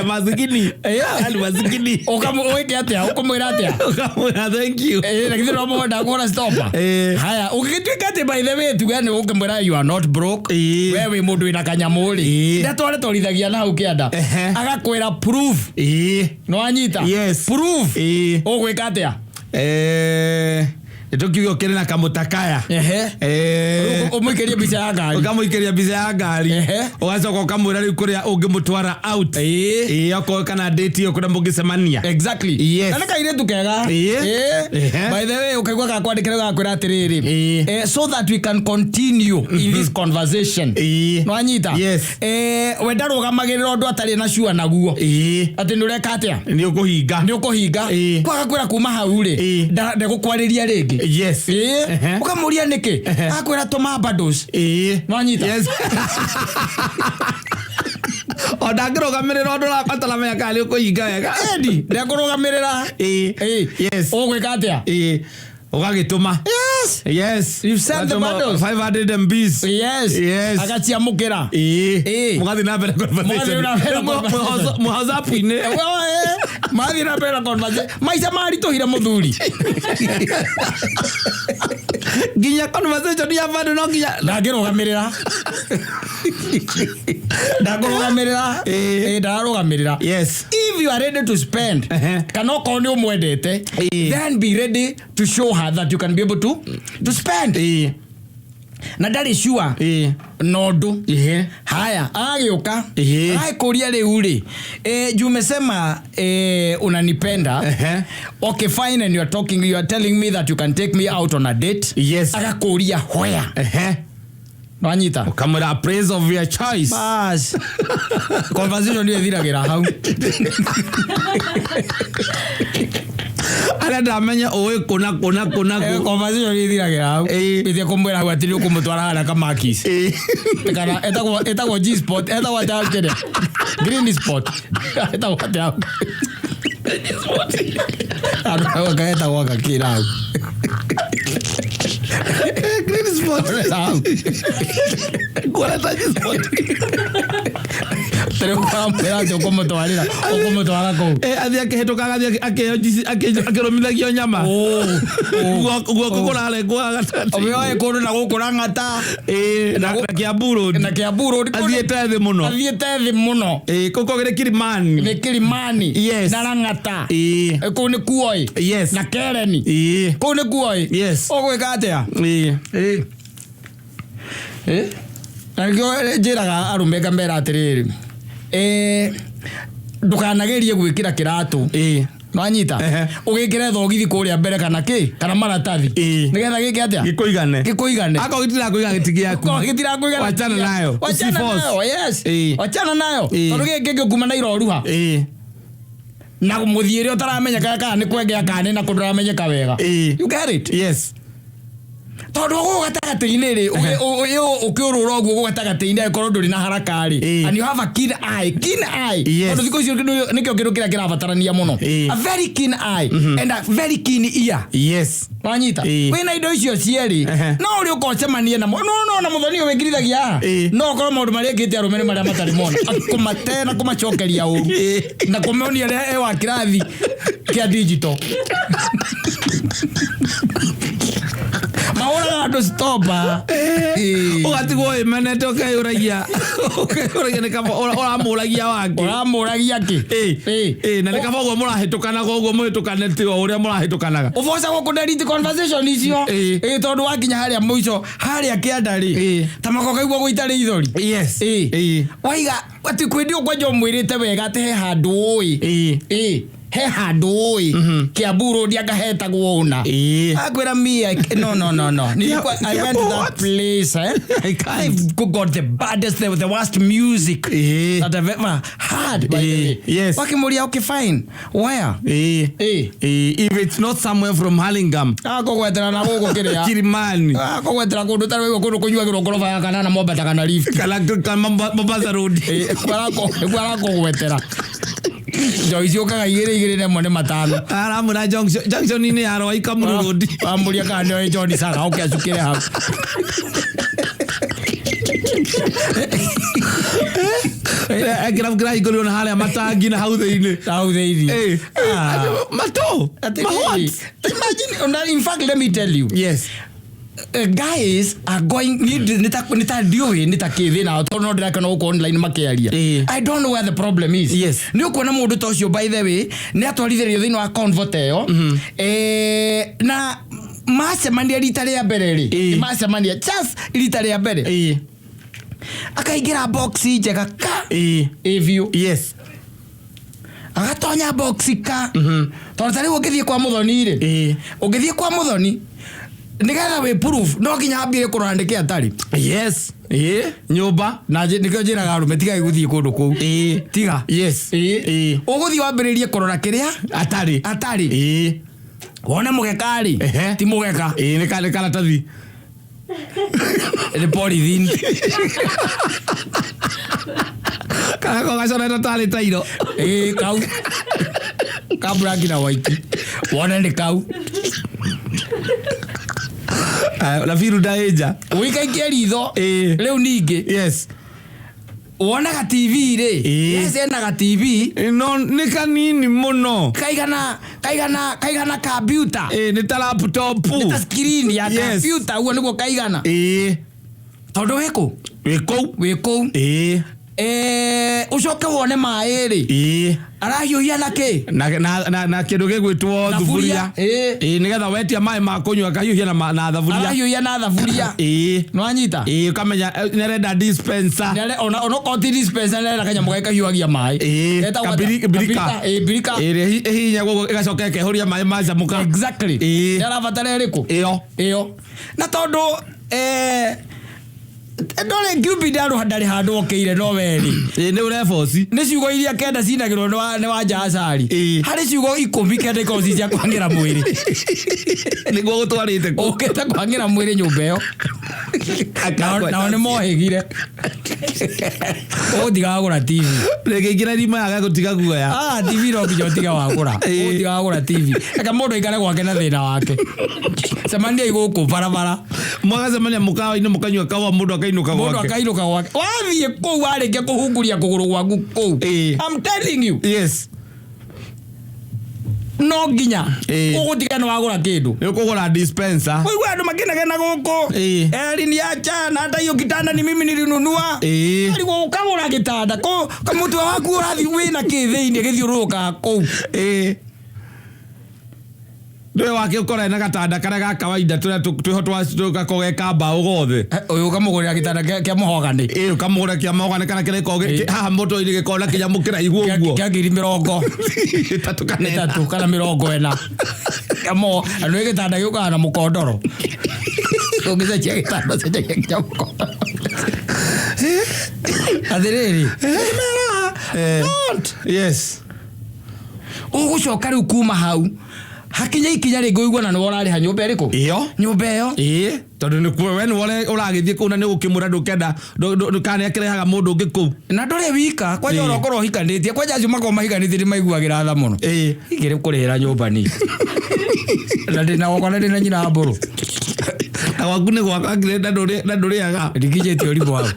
masikini. Yani masikini. Wĩke atĩa? Ũkũmwĩra atĩa? Ũkamwĩra thank you. Na githĩ no mũhonda kũgũra stopper? Haya, ũngĩgĩtuĩka atĩ by the way tuge nĩ ũkĩmwĩra you are not broke. We wĩ mũndũ wĩna kanyamũ rĩ. Ndatware twarithagia na hau kĩanda. Agakwĩra proof. Nĩwanyita? Yes. Proof. Ũgwĩka atĩa? Nĩ tũkiuge ũkĩrĩ na kamũtakaya. Ũmũikĩrie mbica ya ngari. Ũkamũikĩria mbica ya ngari. Ũgacoka ũkamwĩra rĩu kũrĩa ũngĩmũtwara out. Okorwo kana date ĩyo kũrĩa mũngĩcemania. Exactly. Yes. Na nĩ kairĩtu kega. By the way, ũkaigua gakwandĩkĩra gakwĩra atĩrĩrĩ. So that we can continue in this conversation. Nĩwanyita? Yes. We ndarũgamagĩrĩra ũndũ atarĩ na sure naguo. Atĩ nĩ ũreka atĩa? Nĩ ũkũhinga. Nĩ ũkũhinga. Kwa agakwĩra kuma hau rĩ, ndegũkwarĩria rĩngĩ. Yes. Ũkamũria nĩkĩ? Akwĩra tũma bundles. Nĩwanyita? Yes. O ndangĩrũgamĩrĩra ũndũ ũrabatara menya kana nĩ ũkũhinga wega. Edi, ndekũrũgamĩrĩra. Yes. Ũgwĩka atĩa? Ũgagĩtũma. Yes. Yes. You've sent the Ũgatũma bundles. 500 MBs. Yes. Yes. Agaciamũkĩra. Ĩĩ. Ĩĩ. Mũgathiĩ na mbere Mũgathiĩ na mbere conversation. WhatsApp-inĩ. Mathiĩ na mbere na conversation. Maica maritũhire mũthuri. Nginya conversation ya bado no nginya Ndangĩrũgamĩrĩra. Ndangĩrũgamĩrĩra. Ĩĩ. Ĩĩ, ndararũgamĩrĩra. Yes. If you are ready to spend, Ehe. kana okorwo nĩ ũmwendete, Ĩĩ. then be ready to show her that you can be able to spend. Ĩĩ. Na ndarĩ sure Ĩĩ. na ũndũ. Ĩhĩ. Haya, agagĩũka. Ĩhĩ. Agakũria rĩu rĩ, juu umesema unanipenda. Ehe. Okay, fine, and you are talking, you are telling me that you can take me out on a date. Yes. Agakũria where? Ehe. Nwanyita? Ũkamwĩra a place of your choice. Bas. Conversation ĩyo ĩthiragĩra hau. Arĩa ndamenya ũĩ kũna kũna kũna kũ. Conversation ĩyo ĩthiragĩra hau. Ĩĩ. Ĩthiĩ kũmwĩra hau atĩ nĩ ũkũmũtwara harĩa Kamakis. Ĩĩ. Kana ĩtagwo G spot, ĩtagwo atĩa kĩrĩa? Green spot. Ĩtagwo atĩa hau? Handũ hau getagwo gakĩra hau. Green spot. Hau. Nguona ta G spot. Tarĩu ũramwĩra atĩ ũkũmũtwarĩra, ũkũmũtwara kũu. Athiĩ akĩhĩtũka agathiĩ akĩrũmithagio nyama. Guoko kũrarengwo gatagatĩ. Ũmĩoe kũndũ na gũkũ Lang'ata. Ĩĩ, na Kiambu Road. Na Kiambu Road. Athiĩte thĩ mũno. Athiĩte thĩ mũno. Ĩĩ, kũu kũgĩrĩ Kilimani. Nĩ Kilimani. Yes. Na Lang'ata. Ĩĩ. Kũu nĩ kuoĩ. Yes. Na Kereni. Ĩĩ. Kũu nĩ kuoĩ. Yes. Ũgwĩka atĩa? Ĩĩ. Ĩĩ. Ĩĩ. Na nĩkĩo njĩraga arũme ngamera atĩrĩrĩ, ndũkanagerie gwĩkĩra kĩratũ. Ĩĩ. Nwanyita? Ehe. Ũgĩkĩre thogithi kũrĩa mbere kana kĩ? Kana maratathi. Ĩĩ. Nĩgetha gĩke atĩa? Gĩkũigane. Gĩkũigane. Akorwo gĩtirakũigana gĩtigĩaku. Korwo gĩtirakũigana. Wachana nayo. Wachana Usiforce. nayo, yes. Ĩĩ. Wachana nayo. Ĩĩ. Tondũ gĩkĩ kĩngĩkuma na iroruha. Ĩĩ. Na mũthiĩre ũtaramenyeka kana nĩ kwengea kana nĩ na kũndũ ũramenyeka wega. Ĩĩ. You get it? Yes. Tondũ gũkũ gatagatĩ-inĩ rĩ, ũkĩũrũra ũguo gũkũ gatagatĩ-inĩ angĩkorwo ndũrĩ na haraka rĩ, Ĩĩ. and you have a keen eye, keen eye. Yes. Tondũ thikũ icio nĩkĩo kĩndũ kĩrĩa kĩrabatarania mũno. Ĩĩ. A very keen eye and a very keen ear. Yes. Wanyita? Ĩĩ. Wĩna indo icio cierĩ, Ehe. no ũrĩa ũkocemanie namo, no na mũthoni ũyũ wĩkirithagia haha. Ĩĩ. No ũkorwo maũndũ marĩa ekĩte arũme nĩ marĩa matarĩ mona. Kũmate na kũmacokeria ũru. Ĩĩ. Na kũmonia ũrĩa e wa kĩrathi kĩa digital. Mahũraga andũ stopa. Ĩĩ. Ũgatigwo wĩmenete ũkeyũragia ũkeyũragia nĩ kaba ũramũragia wake. Ũramũragia kĩ? Ĩĩ. Ĩĩ. Ĩĩ, na nĩ kaba ũguo mũrahĩtũkanaga ũguo mũhĩtũkane ti o ũrĩa mũrahĩtũkanaga. Ũbocagwo kũdelete conversation icio. Ĩĩ. Ĩĩ, tondũ wakinya harĩa mũico harĩa kĩanda rĩ, Ĩĩ. ta mako kaigua gũita rĩithori. Yes. Ĩĩ. Ĩĩ. Waiga atĩ kwĩndi ũkwanja ũmwĩrĩte wega atĩ he handũ ũĩ. Ĩĩ. Ĩĩ. He handũ ũĩ. Kiambu Road anga hetagwo ũna. Ĩĩ. Akwĩra me, no, no, no, no. Nilikuwa, I went to Kiambu that what? place, eh? I can't. They've got the baddest, the worst music Ĩĩ. that I've ever heard, by the Ĩĩ. way. Yes. Wakĩmũria, okay, fine. Where? Ĩĩ. Ĩĩ. Ĩĩ. If it's not somewhere from Hurlingham, Akũgwetera na gũkũ kĩrĩa. Kilimani, Akũgwetera kũndũ ũtarĩ waigua kũndũ kũnyuagĩrwo ngoroba ya kanana mwambataga na lift. kana Mombasa Road. Ĩĩ, nĩkuo arakũgwetera. Njohi ciũkaga igĩrĩ igĩrĩ na ĩmwe nĩ matano. Aramwĩra junction-inĩ ya Rwai Kamuru Road. Wamũria kana nĩoĩ John Saga, oke acukĩre hau. Kĩrabu kĩrahingũrirwo na harĩa matangi na hau thĩinĩ. Na hau thĩinĩ. Ĩĩ. Ah. Matũ. Atĩrĩrĩ. Ma what? Imagine, in fact, let me tell you. Yes. Guys are going nĩ ta ndiũĩ nĩ ta kĩ thĩna tondũ no ndĩrakena gũkũ online makĩaria. Ĩĩ. I don't know where the problem is. Yes. Nĩ ũkuona mũndũ ta ũcio by the way nĩ atwarithĩrio thĩinĩ wa convo ta ĩyo. Na macemania rita rĩa mbere rĩ, Ĩĩ. nĩ macemania just rita rĩa mbere. Ĩĩ. Akaingĩra box njega ka. Ĩĩ. Ĩ biũ. Yes. Agatonya box ka. Tondũ ta rĩu ũngĩthiĩ kwa mũthoni rĩ, Ĩĩ. ũngĩthiĩ kwa mũthoni nĩgetha wĩ proof no nginya ambire kũrora nĩkĩ atarĩ. Yes. Ĩĩ. Nyũmba. Na nĩkĩo njĩraga arũme tigai gũthiĩ kũndũ kũu. Ĩĩ. Tiga. Yes. Ĩĩ. Ĩĩ. Ũgũthiĩ wambĩrĩrie kũrora kĩrĩa Atarĩ. atarĩ. Ĩĩ. Wone mũgeka rĩ, Ehe. ti mũgeka. Ĩĩ, nĩ karatathi. Nĩ polythene. Kana ko gacorete tarĩ tairo. Ĩĩ, kau. Ka black na white. Wone nĩ kau. Ah, na biru ndaĩnja. Ũikaikie ritho. Ĩĩ. Rĩu ningĩ wonaga TV rĩ. Ĩĩ. Yes, enaga TV. No nĩ kanini mũno. Kaigana kambiuta. Ĩĩ, nĩ ta laptop. Ta screen ya kambiuta ũguo nĩguo kaigana. Tondũ wĩkũ? Wĩ kũu. Wĩ kũu. Ũcoke wone maĩ rĩ. Arahiũhia na kĩ? Na kĩndũ gĩgwĩtwo Thaburia. thuburia. Ĩĩ, nĩgetha wetia maĩ ma kũnyua akahiũhia na thaburia. Arahiũhia na thaburia. Nĩwanyita? Ĩĩ, ũkamenya nĩarenda dispenser. Ona onokorwo ti dispenser nĩarenda kanyamũ karĩa kahiũhagia maĩ. Getagwo Kabirika. Ĩĩ, birika. Ĩrĩa ĩhihinyagwo ũguo ĩgacoka ĩkehũria maĩ macamũka. Exactly. Nĩarabatara ĩrĩkũ? Ĩyo. Ĩyo. Na tondũ ndũrĩ Cupid ndarĩ handũ okĩire no werĩ. Ĩĩ, nĩ ũreboci. Nĩ ciugo iria kenda cinagĩrwo nĩ wa Njacari. Harĩ ciugo 19 ikoragwo ci cia kwangĩra mwĩrĩ. Nĩguo gũtwarĩte kũ. Ũkĩte kwangĩra mwĩrĩ nyũmba ĩyo. Nao nĩ mohĩgire. Ũgũtiga wagũra TV. Rĩngĩ irima yaga gũtiga guoya. Ah, TV no nginya ũtige wagũra. Ũgũtiga wagũra TV. Reke mũndũ aikare gwake na thĩna wake. Cemaniai gũkũ barabara. Mwagacemania mũkawa-inĩ mũkanyua kahũa mũndũ akainũka Mũndũ gwake. akainũka gwake. Wathiĩ kũu warĩkia kũhunguria kũgũrũ gwaku kũu. I'm telling you. No nginya ũgũtiga nĩ wagũra kĩndũ. Nĩ ũkũgũra dispenser. Ũigua andũ makĩnegena gũkũ. Eri ni acha na hata hiyo kitanda ni mimi nilinunua. Arigwo ũkagũra gĩtanda kũ kamũtwe waku ũrathiĩ wĩna kĩ thĩinĩ gĩthiũrũrũkaga kũu. Ndũĩ wake ũkora na gatanda karĩa ga kawaida tũrĩa twĩho tũgakorwo ge ka mbaũ gothe. Ũyũ ũkamũgũrĩra gĩtanda kĩa mũhogani. Ĩĩ, ũkamũgũrĩra kĩa mũhogani kana kĩrĩa gĩkoragwo haha mũtwe-inĩ gĩkoragwo na kĩnyamũ kĩraihu ũguo. Kĩa ngiri mĩrongo ĩtatũ kana ĩna. Ĩtatũ kana mĩrongo ĩna. Kĩa na nĩ gĩtanda gĩũkaga na mũkondoro. Ũngĩcenjia gĩtanda ũcenjagia nginya mũkondoro. Atĩrĩrĩ. Don't. Ũgũcoka rĩu kuma hau. Hakinya ikinya rĩngĩ ũigua na nĩwe ũrarĩha nyũmba ĩrĩkũ? Ĩyo. Nyũmba ĩyo. Ĩĩ, tondũ nĩ kuo we nĩwe ũragĩthiĩ kũu na nĩ ũgũkĩmwĩra ndũkenda, kana nĩakĩrehaga mũndũ ũngĩ kũu. Na ndũrĩ wika, kwanja ũrokorwo ũhikanĩtie, kwanja acio makoragwo mahikanĩtie nĩ maiguagĩra tha mũno. Ingĩrĩ kũrĩhĩra nyũmba niĩ. Na ndĩna gwakwa na ndĩna nyina mbũrũ. Na gwaku nĩ gwakwa na ndũrĩaga. Ndikinyĩtie ũrimũ hau.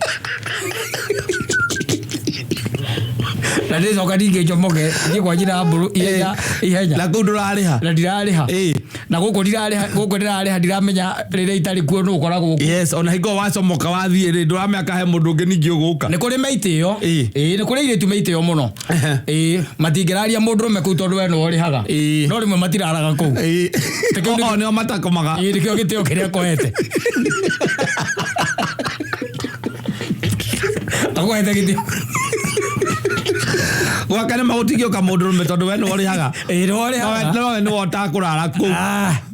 Na ndĩcoka ningĩ njomoke thiĩ kwa nyina mbũrũ ihenya ihenya. Na kũu ndũrarĩha. Na ndirarĩha. Na gũkũ ndirarĩha, gũkũ ndĩrarĩha ndiramenya rĩrĩa itarĩ kuo nũ ũkoragwo gũkũ. Yes, ona hingo wacomoka wathiĩ rĩ, ndũramenya kahe mũndũ ũngĩ ningĩ ũgũka. Nĩ kũrĩ meitĩo. Ĩĩ, nĩ kũrĩ airĩtu meitĩo mũno. Ĩĩ, matingĩraria mũndũ ũrũme kũu tondũ we nĩwe ũrĩhaga. No rĩmwe matiraraga kũu. O nĩo matakomaga. Ĩĩ, nĩkĩo gĩtĩo kĩrĩa akoete. Akoete gĩtĩo. Gwake nĩ magũtigĩũka mũndũ ũrũme tondũ we nĩwe ũrĩhaga. Ĩĩ, nĩwe ũrĩhaga. No we nĩwe ũtakũrara kũu.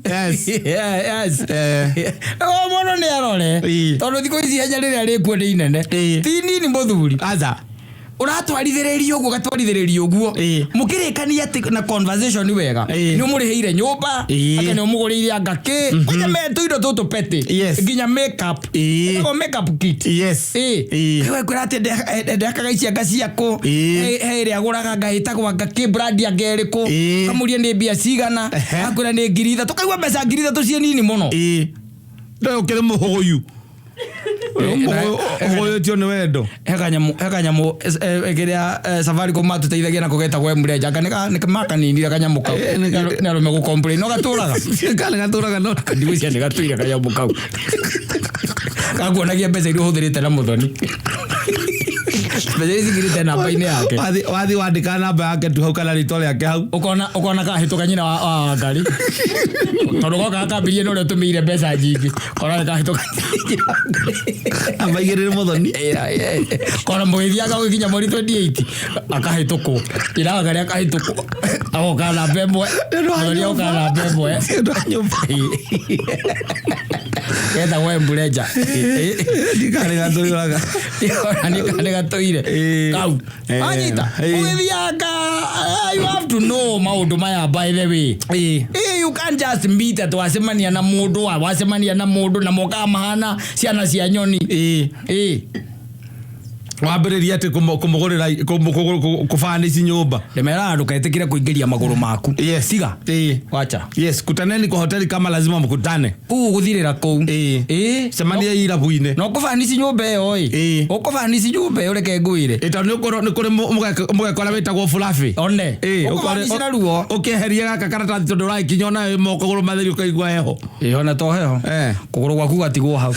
Yes. O mũndũ nĩ arore. Tondũ thikũ ici ihenya rĩrĩa rĩkuo nĩ inene. Ti nini mũthuri. Aca. Ũratwarithĩrĩria ũguo, ũgatwarithĩrĩria ũguo. Mũkĩrĩkania atĩ na conversation wega. Nĩ ũmũrĩhĩire nyũmba, anga nĩ ũmũgũrĩire anga kĩ. Kwanja me tũindo tũtũ petty. Nginya makeup. Ĩtagwo makeup kit. Wewe kwĩra atĩ ndehakaga ici anga ciakũ. He ĩrĩa agũraga anga ĩtagwo anga kĩ, brand anga ĩrĩkũ. Ũkamũria nĩ mbia cigana. Akwĩra nĩ ngiri ithatũ. Ũkaigua mbeca ngiri ithatũ ciĩ nini mũno. Ndũĩ ũkĩrĩ mũhũyũ. Ũhũyũtio nĩ wendo. He kanyamũ, kĩrĩa Safaricom matũteithagia nako getagwo M-Ledger. Anga nĩ makaninire kanyamũ kau. Nĩ arũme gũ complain. No gatũraga. Kana gatũraga no. Ndigwĩciria nĩ gatũire kanyamũ kau. Gakuonagia mbeca iria ũhũthĩrĩte na mũthoni. Mbeca iria cingĩrĩte namba-inĩ yake. Wathi wandĩka namba yake tu hau kana rĩtwa rĩake hau. Ũkona kahĩtũka nyina wa Wangari. Tondũ goka gakambirie na ũrĩa ũtũmĩire mbeca nyingĩ. Kona kahĩtũka nyina wa Wangari. Namba igĩrĩ nĩ mũthoni. Kona mũgĩthiaga gũgĩkinya mweri 28 akahĩtũkwo. Nyina wa Wangari akahĩtũkwo. Agoka namba ĩmwe. Mũthoni agoka namba ĩmwe. Nĩ ũndũ wa nyũmba. Getagwo M-Ledger. Ndikarĩ gatũraga. Ona nĩ karĩ gatũire. Kau. Wanyita. Ũgĩthianga, you have to know maũndũ maya by the way. You can't just meet atĩ wacemania na mũndũ, wacemania na mũndũ na mokaga mahana ciana cia nyoni. Wambĩrĩria atĩ kũmũgũrĩra kũbanici nyũmba. Ndĩmeraga ndũketĩkĩre kũingĩria magũrũ maku. Yes. Tiga. Ĩĩ. Wacha. Yes, kutaneni kwa hoteli kama lazima mkutane. Kũu ũgũthirĩra kũu. Ĩĩ. Ĩĩ. Cemania irabu-inĩ. Na ũkũbanici nyũmba ĩyo ĩ. Ĩĩ. Ũkũbanici nyũmba ĩyo reke ngwĩre. Ĩ, tondũ nĩ kũrĩ mũgekora wĩtagwo fluffy. One. Ĩĩ, Ũkũbanici na ruo. Ũkĩeheria gaka karatathi tondũ ũragĩkinya onayo moko gũrũ matheri ũkaigua heho. Ĩĩ ona to heho. Eh. Kũgũrũ gwaku gatigwo hau.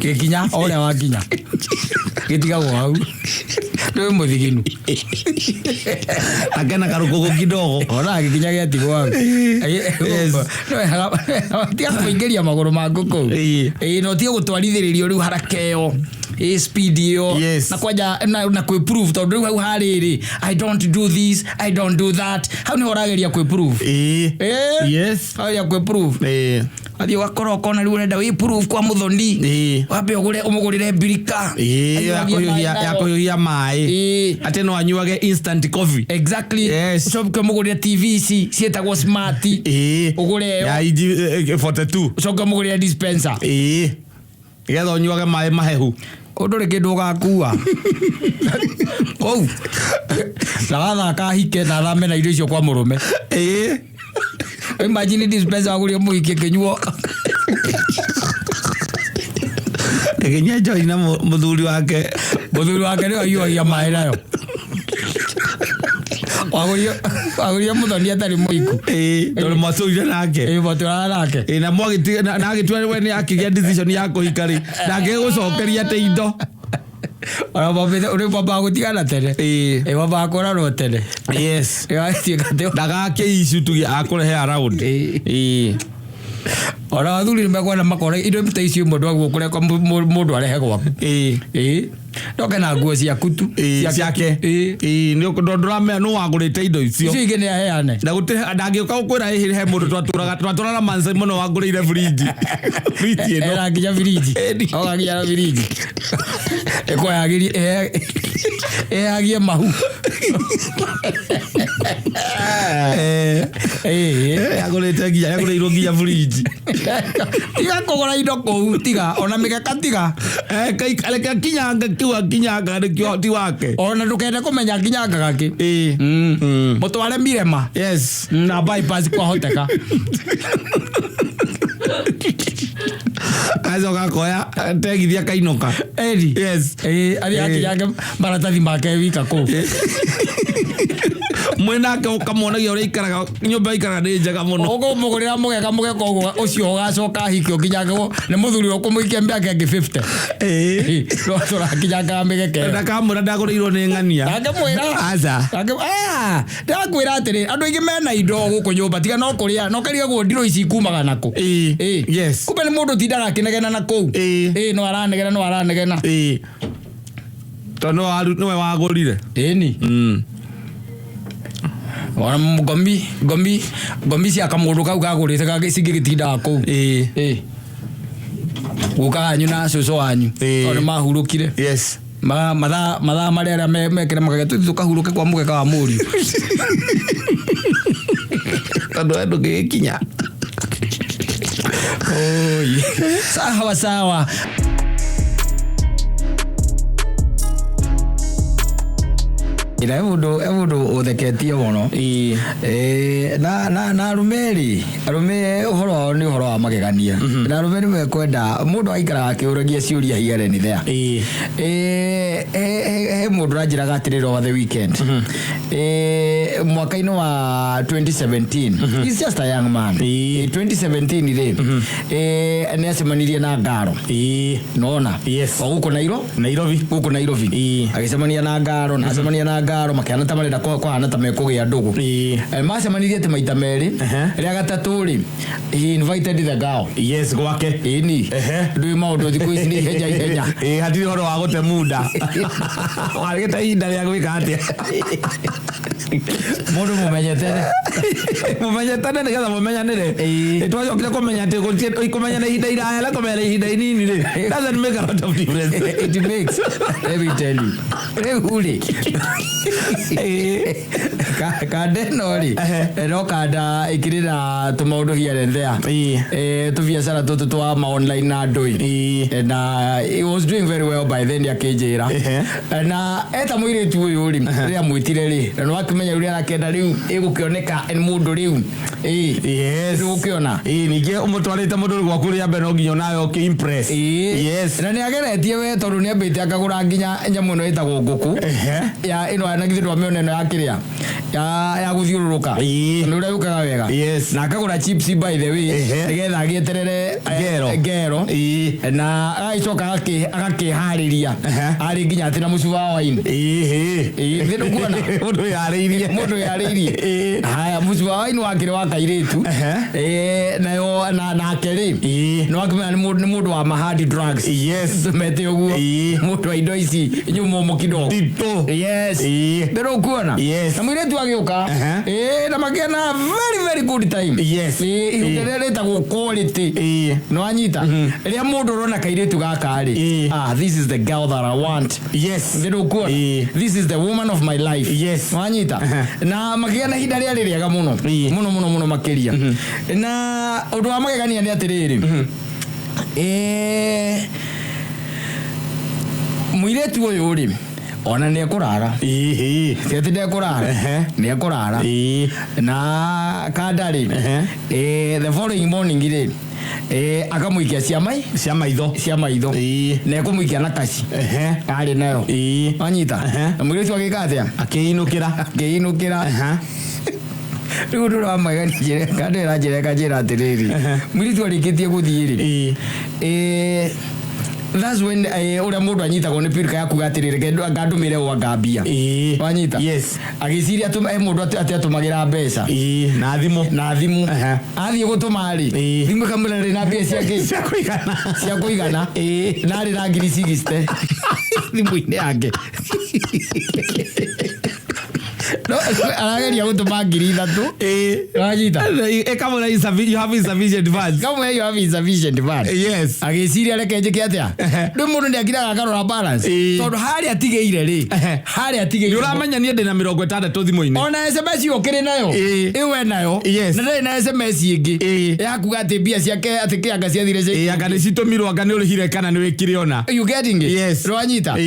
Gĩkinya o ũrĩa wakinya. Gĩtigagwo hau. Nĩ mũthiginu. Akena karũkũngũ kidogo. Ona gĩkinya gĩatigwo hau. Yes. Tiga kũingĩria magũrũ maku kũu. Ĩĩ. Ĩĩ na ũtige gũtwarithĩrĩrio rĩu haraka ĩyo. Ĩĩ speed ĩyo. Yes. Na kwanja na kwĩprove tondũ rĩu hau harĩrĩ I don't do this, I don't do that. Hau nĩho ũrageria kwĩprove. Ĩĩ. Ĩĩ. Yes. Ũrageria kwĩprove. Ĩĩ. Athiĩ ũgakora ũkona rĩu ũrenda wĩprove kwa mũthoni. Ĩĩ. Wambe ũgũre ũmũgũrĩre mbirika. Ĩĩ, ya Anyuagie maĩ kũhiũhia- ya nayo. kũhiũhia maĩ. Ĩĩ. Atĩ no anyuage instant coffee. Exactly. Yes. Ũcoke ũmũgũrĩre TV ici ciĩtagwo smart. Ĩĩ. Ũgũre ĩyo. Ya inji 42. Ũcoke ũmũgũrĩre dispenser. Ĩĩ. Nĩgetha ũnyuage maĩ mahehu. Ũndũ rĩ kĩndũ ũgakua. Kũu. Na wathaka hike na thame na indo icio kwa mũrũme. Ĩĩ. Imagine dispenser wagũrire mũhiki ĩkĩnyuo. Ĩkĩnyua njohi na mũthuri wake. Mũthuri wake nĩwe ahiũhagia maĩ nayo. Wagũrire mũthoni atarĩ mũhiku. Ĩĩ, tondũ mwatũire nake. Ĩĩ mwatũraga nake. Ĩĩ, na na agĩtua we nĩ akĩgĩa decision ya kũhika rĩ, ndangĩgũcokeria atĩ indo. Ona mwambĩte rĩu mwambaga gũtigana tene. Ĩĩ. Ĩĩ mwambaga kũrarwo tene. Yes. Ĩgatuĩka atĩ Ndagake issue tuge akũrehe around. Ĩĩ. Ĩĩ. Ona athuri nĩ mekwenda makora indo ta icio imwe ndwagwo kũreka mũndũ arehe gwaku. Ĩĩ. Ĩĩ. Ndoke na nguo ciaku tu. Ĩĩ, ciake. Ĩĩ. Ĩĩ, nĩ ndũramenya nũ wagũrĩte indo icio. Icio ingĩ nĩ aheane. Na gũtirĩ ndangĩũka gũkwĩra ĩhĩ he mũndũ twatũraga Mansa mũno wangũrĩire fridge. Fridge ĩno. Era nginya biriji. Ĩni. Oka nginya na biriji. Ĩkũhagĩrie ĩhagie mahu. Eh. Ĩĩ. Yagũrĩte nginya yagũrĩirwo nginya fridge. Tiga kũgũra indo kũu tiga ona mĩgeka tiga. Eh, reke kinyanga kĩu akinyanga nĩkĩo ti wake. Ona ndũkende kũmenya kinyangaga kĩ. Ĩĩ. Mũtware Mirema. Yes. Na bypass kwahoteka. Acoka akoya tegithi akainũka. Eri. Yes. Ĩĩ athiĩ Ĩĩ. akinyange maratathi make wika kũu. Mwĩnake ũkamwonagia ũrĩa aikaraga nyũmba aikaraga nĩ njega mũno. Ũkũmũgũrĩra mũgeka mũgeka ũguo ũcio ũgacoka ahike ũkinyangagwo nĩ mũthuri ũkũmũikia mĩaka ĩngĩ 50. Ĩĩ. No tũrakinyangaga mĩgeka ĩyo. Ndakamwĩra ndagũrĩirwo nĩ ng'ania. Ndangĩmwĩra. Aca. Ndĩrakwĩra atĩrĩ andũ aingĩ mena indo gũkũ nyũmba tiga no kũrĩa no karigagwo ndirũ ici kumaga nakũ. Ĩĩ. Ĩĩ. Yes. Kumbe nĩ mũndũ ũtindaga akĩnegena na kũu. Ĩĩ. Ĩĩ no aranegena no aranegena. Ĩĩ. Tondũ nĩwe wagũrire. Ĩni. Ona ngomi cia kamũndũ kau kagũrĩte cingĩgĩtindaga kũu. Ĩĩ. Ĩĩ. Guka wanyu na cũcũ wanyu Ĩĩ. tondũ nĩ mahurũkire. Yes. Mathaa marĩa arĩa mekĩra makagĩa tũthiĩ tũkahurũke kwa mũgeka wa mũriũ. Tondũ we ndũngĩgĩkinya. Oi. Sawa sawa. Ira he mũndũ ũtheketie mũno. Ĩĩ. Ĩĩ, na arũme rĩ, arũme ũhoro wao nĩ ũhoro wa magegania. Na arũme nĩ mekwenda mũndũ aikaraga akĩũragia ciũria here and there. Ĩĩ. Ĩĩ, he mũndũ ũranjĩraga atĩrĩrĩ over the weekend. Ĩĩ, mwaka-inĩ wa 2017 he's just a young man. Ĩĩ. Ĩĩ, 2017 rĩ, ĩĩ, nĩ acemanirie na ngaro. Ĩĩ. Nona. Yes. O gũkũ Nairobi. Gũkũ Nairobi. Ĩĩ. Agĩcemania na ngaro na acemania na ngaro makĩhana ta marenda kũhana ta mekũgĩa ndũgũ. Ĩĩ. Macemanirie atĩ maita merĩ. Ehe. Rĩa gatatũ rĩ, he invited the girl. Yes, gwake. Ĩni. Ehe. Ndũĩ maũndũ thikũ ici nĩ ihenya ihenya. Ĩĩ, hatirĩ ũhoro wa gũte muda. Wagĩte ihinda rĩa gwĩka atĩa? Mũndũ mũmenyete. Mũmenyetane nĩgetha mũmenyanĩre. Ĩĩ. Ĩ, twacokire kũmenya atĩ kũmenyana ihinda iraya na kũmenyana ihinda inini rĩ, doesn't make a lot of difference. It makes. Let me tell you. Rĩu rĩ. Kanda ĩno rĩ, no kanda ĩkĩrĩ na tũmaũndũ here and there. Tũbiacara tũtũ twa ma online na ndũi. Na he was doing very well by then, akĩnjĩra. Na eta mũirĩtu ũyũ rĩ, rĩrĩa mwĩtire rĩ, na nĩwakĩmenya ũrĩa arakĩenda rĩu ĩgũkĩoneka nĩ mũndũ rĩu. Rĩu ũkĩona. Ĩĩ, ningĩ ũmũtwarĩte mũndũ gwaku rĩa mbere, no nginya onawe ũkĩ impress. Na nĩ ageretie we, tondũ nĩ ambĩte akagũra nginya nyamũ ĩno ĩtagwo ngũkũ ya ĩno, na githĩ ndwamĩona ĩno ya kĩrĩa ya gũthiũrũrũka? Nĩ ũrĩa yũkaga wega. Na akagũra chips, by the way, nĩgetha agĩeterere Ngero. Ngero. Na agagĩcoka agakĩharĩria arĩ nginya atĩ na mũcuba wa wine. Thĩ ndũkuona? Mũndũ yarĩirie. Mũndũ yarĩirie. Haya, mũcuba wa wine wakĩrĩ wa kairĩtu. Nayo na nake rĩ, nĩ wakĩmenya nĩ mũndũ wa ma hard drugs. Mete ũguo. Mũndũ wa indo ici nyũmũ kidogo. Nditũ. Ndĩrũkuona? Yes. Na mũirĩtu agĩũka. Na makĩona very very good time. Ihinda rĩrĩa rĩtagwo quality. Nĩ wanyita? Rĩrĩa mũndũ ũrona kairĩtu gaka rĩ, ah, this is the girl that I want. Ndĩrũkuona? This is the woman of my life. Wanyita? Na makĩgĩa na ihinda rĩarĩ rĩega mũno. Mũno mũno mũno makĩria. Na ũndũ wa magegania nĩ atĩrĩrĩ, mũirĩtu ũyũ rĩ, ona nĩ ekũrara. Ti atĩ ndekũrara. Nĩ ekũrara. Na kanda rĩ, the following morning rĩ, akamũikia cia mai Cia maitho. Cia maitho. Na ekũmũikia na kaci arĩ nayo. Wanyita? Na mũirĩtu agĩka atĩa? Akĩinũkĩra. Akĩinũkĩra. Rĩu ũndũ ũrĩa wa magegania, kanda ĩranjĩra ĩkanjĩra atĩrĩrĩ, mũirĩtu arĩkĩtie gũthiĩ rĩ, that's when ũrĩa mũndũ anyitagwo nĩ pirika ya kuga atĩrĩrĩ, reke ngandũmĩre ũũ angambia. Wanyita? Yes. Agĩciria mũndũ atĩ atũmagĩra mbeca Na thimũ. Na thimũ. Athiĩ gũtũma rĩ, thimũ ĩkamwĩra rĩ na mbia ciake Cia kũigana. Cia kũigana. Na arĩ na 60,000 thimũ-inĩ yake. No arageria gũtũma 3,000. Wanyita? Ĩkamwĩra you have insufficient funds. Kamwe, you have insufficient funds. Agĩciria reke njĩke atĩa? Rĩu mũndũ nĩ akiraga akarora balance. Tondũ harĩa atigĩire rĩ, harĩa Nĩ atigĩire ũramenya niĩ ndĩna 60 thimũ-inĩ. Ona SMS ũkĩrĩ nayo. Ĩwe nayo. Na ndarĩ na SMS ĩngĩ ya kuga atĩ mbia ciake atĩ kĩanga ciathire cia Anga nĩ citũmirwo, anga nĩ ũrĩhire kana nĩ wĩkire ona. You getting it? Yes. Rwanyita?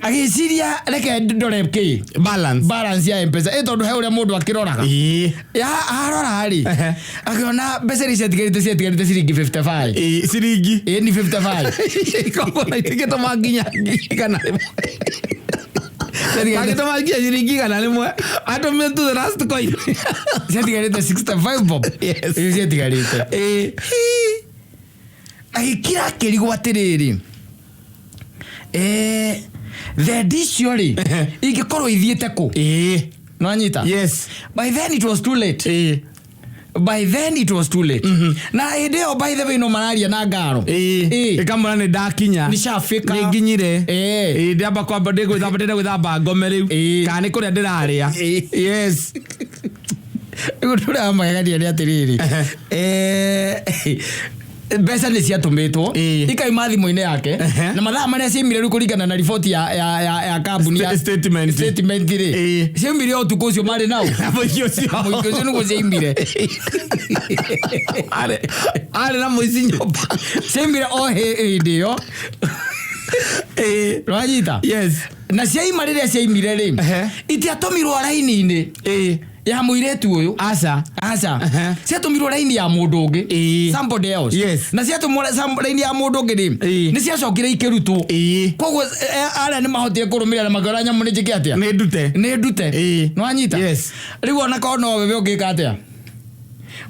Agĩciria reke ndore kĩ Balance. Balance ya Mpesa, tondũ he ũrĩa mũndũ akĩroraga. Ya arora rĩ, akĩona mbeca iria ciatigarĩte ciringi 55. Ciringi. Ni 55. Koguo na itingĩtũma nginya 100,000. Angĩtũma nginya ciringi 100 atũmire to the last coin. Ciatigarĩte 65 bob. Icio ciatigarĩte. Agĩkira akĩrigwo atĩrĩrĩ, thendi icio rĩ, ingĩkorwo ithiĩte kũ? Nwanyita? Yes. By then it was too late. By then it was too late. Na hĩndĩ ĩyo, by the way, no mararia na ngaro. Ĩkamwĩra nĩ ndakinya. Nĩcafika. Nĩ nginyire. Ndĩamba kwamba ndĩgwĩthamba, ndĩrenda gwĩthamba ngome rĩu. Kana nĩ kũrĩa ndĩrarĩa. Rĩu ũndũ ũrĩa wa magegania nĩ atĩrĩrĩ, mbeca nĩ ciatũmĩtwo, ikauma thimũ-inĩ yake. Na mathaa marĩa ciaumire rĩu, kũringana na riboti ya kambuni ya Statement. Statement rĩ, ciaumire o ũtukũ ũcio marĩ nao. Mũici ũcio. Mũici ũcio nĩguo ciaumire. Arĩ na mũici nyũmba. Ciaumire o hĩndĩ ĩyo. Rwanyita? Yes. Na ciaima, rĩrĩa ciaimire rĩ, itiatũmirwo raini-inĩ ya mũirĩtu ũyũ. Aca. Aca. Ciatũmirwo raini ya mũndũ ũngĩ. Somebody else. Na ciatũmwo raini ya mũndũ ũngĩ rĩ, nĩ ciacokire ikĩrutwo. Koguo arĩa nĩ mahotire kũrũmĩrĩra na makĩona nyamũ nĩ njĩke atĩa? Nĩ ndute. Nĩ ndute. Nĩwanyita? Yes. Rĩu ona korwo no wewe, ũngĩka atĩa?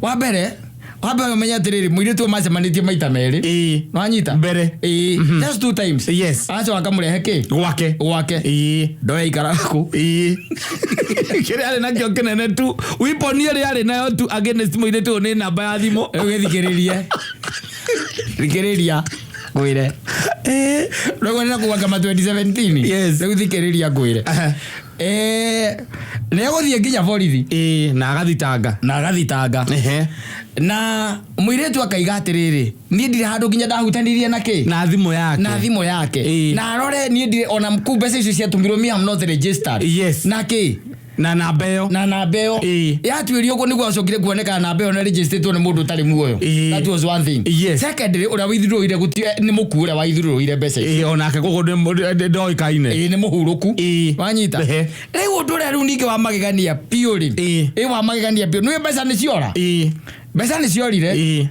Wa mbere ũmenye atĩrĩrĩ, mũirĩtu ũyũ macemanĩtie maita merĩ. Nĩwanyita? Mbere. Just two times. Agacoka akamũrehe kĩ? Gwake. Gwake. Ndoya ikaraga kũ? Kĩrĩa arĩ nakĩo kĩnene tu, weapon ĩrĩa arĩ nayo tu against mũirĩtu ũyũ nĩ namba ya thimũ. Rĩu gĩthikĩrĩrie, thikĩrĩria ngwĩre. Rĩu nĩ kuga kama 2017. Yes. Rĩu thikĩrĩria ngwĩre. Nĩ egũthiĩ nginya borithi. Ĩĩ, na agathitanga. Na agathitanga. Na mũirĩtu akaiga atĩrĩrĩ, niĩ ndirĩ handũ nginya ndahutanirie na kĩ, Na thimũ yake. Na thimũ yake. Na arore niĩ ndirĩ ona kuu mbeca icio ciatũmirwo, me am not registered. Na kĩ? Na namba ĩyo. Na namba ĩyo. Yatuĩrio ũguo nĩguo acokire kuonekana namba ĩyo nĩ registered nĩ mũndũ ũtarĩ muoyo. That was one thing. Secondly, ũrĩa waithurũire nĩ mũkuũ ũrĩa waithurũire mbeca icio. Ĩĩ, onake koguo ndoĩkaine. Ĩĩ, nĩ mũhurũku. Wanyita? Ehe. Rĩu ũndũ ũrĩa rĩu ningĩ wa magegania biũ rĩ, ĩ wa magegania biũ nĩ mbeca nĩ ciora. Mbeca nĩ ciorire.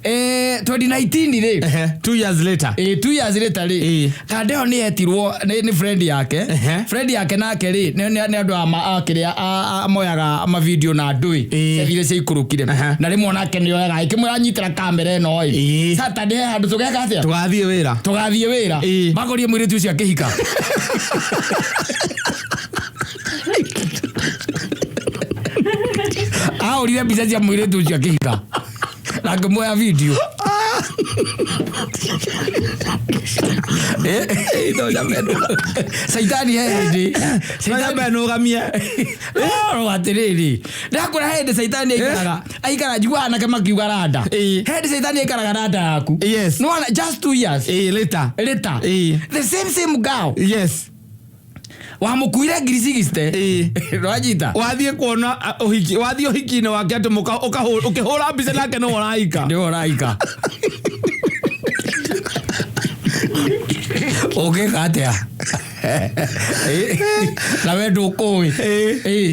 2019 rĩ. 2 years later. Ĩ, 2 years later rĩ, kanda ĩyo nĩ yetirwo nĩ friend yake. Friend yake nake rĩ, nĩ andũ a kĩrĩa moyaga mavideo na ndũĩ ciathire ciaikũrũkire. Na rĩmwe onake nĩ oyaga ĩkĩmwĩra nyitĩra kamera ĩno ĩ. Saturday he handũ tũgeka atĩa? Tũgathiĩ wĩra. Tũgathiĩ wĩra. Makorie mũirĩtu ũcio akĩhika. Ahũrire mbica cia mũirĩtu ũcio akĩhika na ngĩmuoya video. Caitani he hĩndĩ Nyambe nũgamie. No atĩrĩrĩ, ndakwĩra he hĩndĩ caitani aikaraga, aikara njiguaga anake makiuga randa. He hĩndĩ caitani aikaraga randa yaku. No ona just 2 years Ĩĩ, later. Later, the same same girl wamukuire ngiri 60. Nwanyita? Wathiĩ kuona ũhiki, wathiĩ ũhiki-inĩ wake atĩ ũkĩhũra mbica nake nĩwe ũraika. Nĩwe ũraika, ũngĩka atĩa? Na we ndũkũĩ.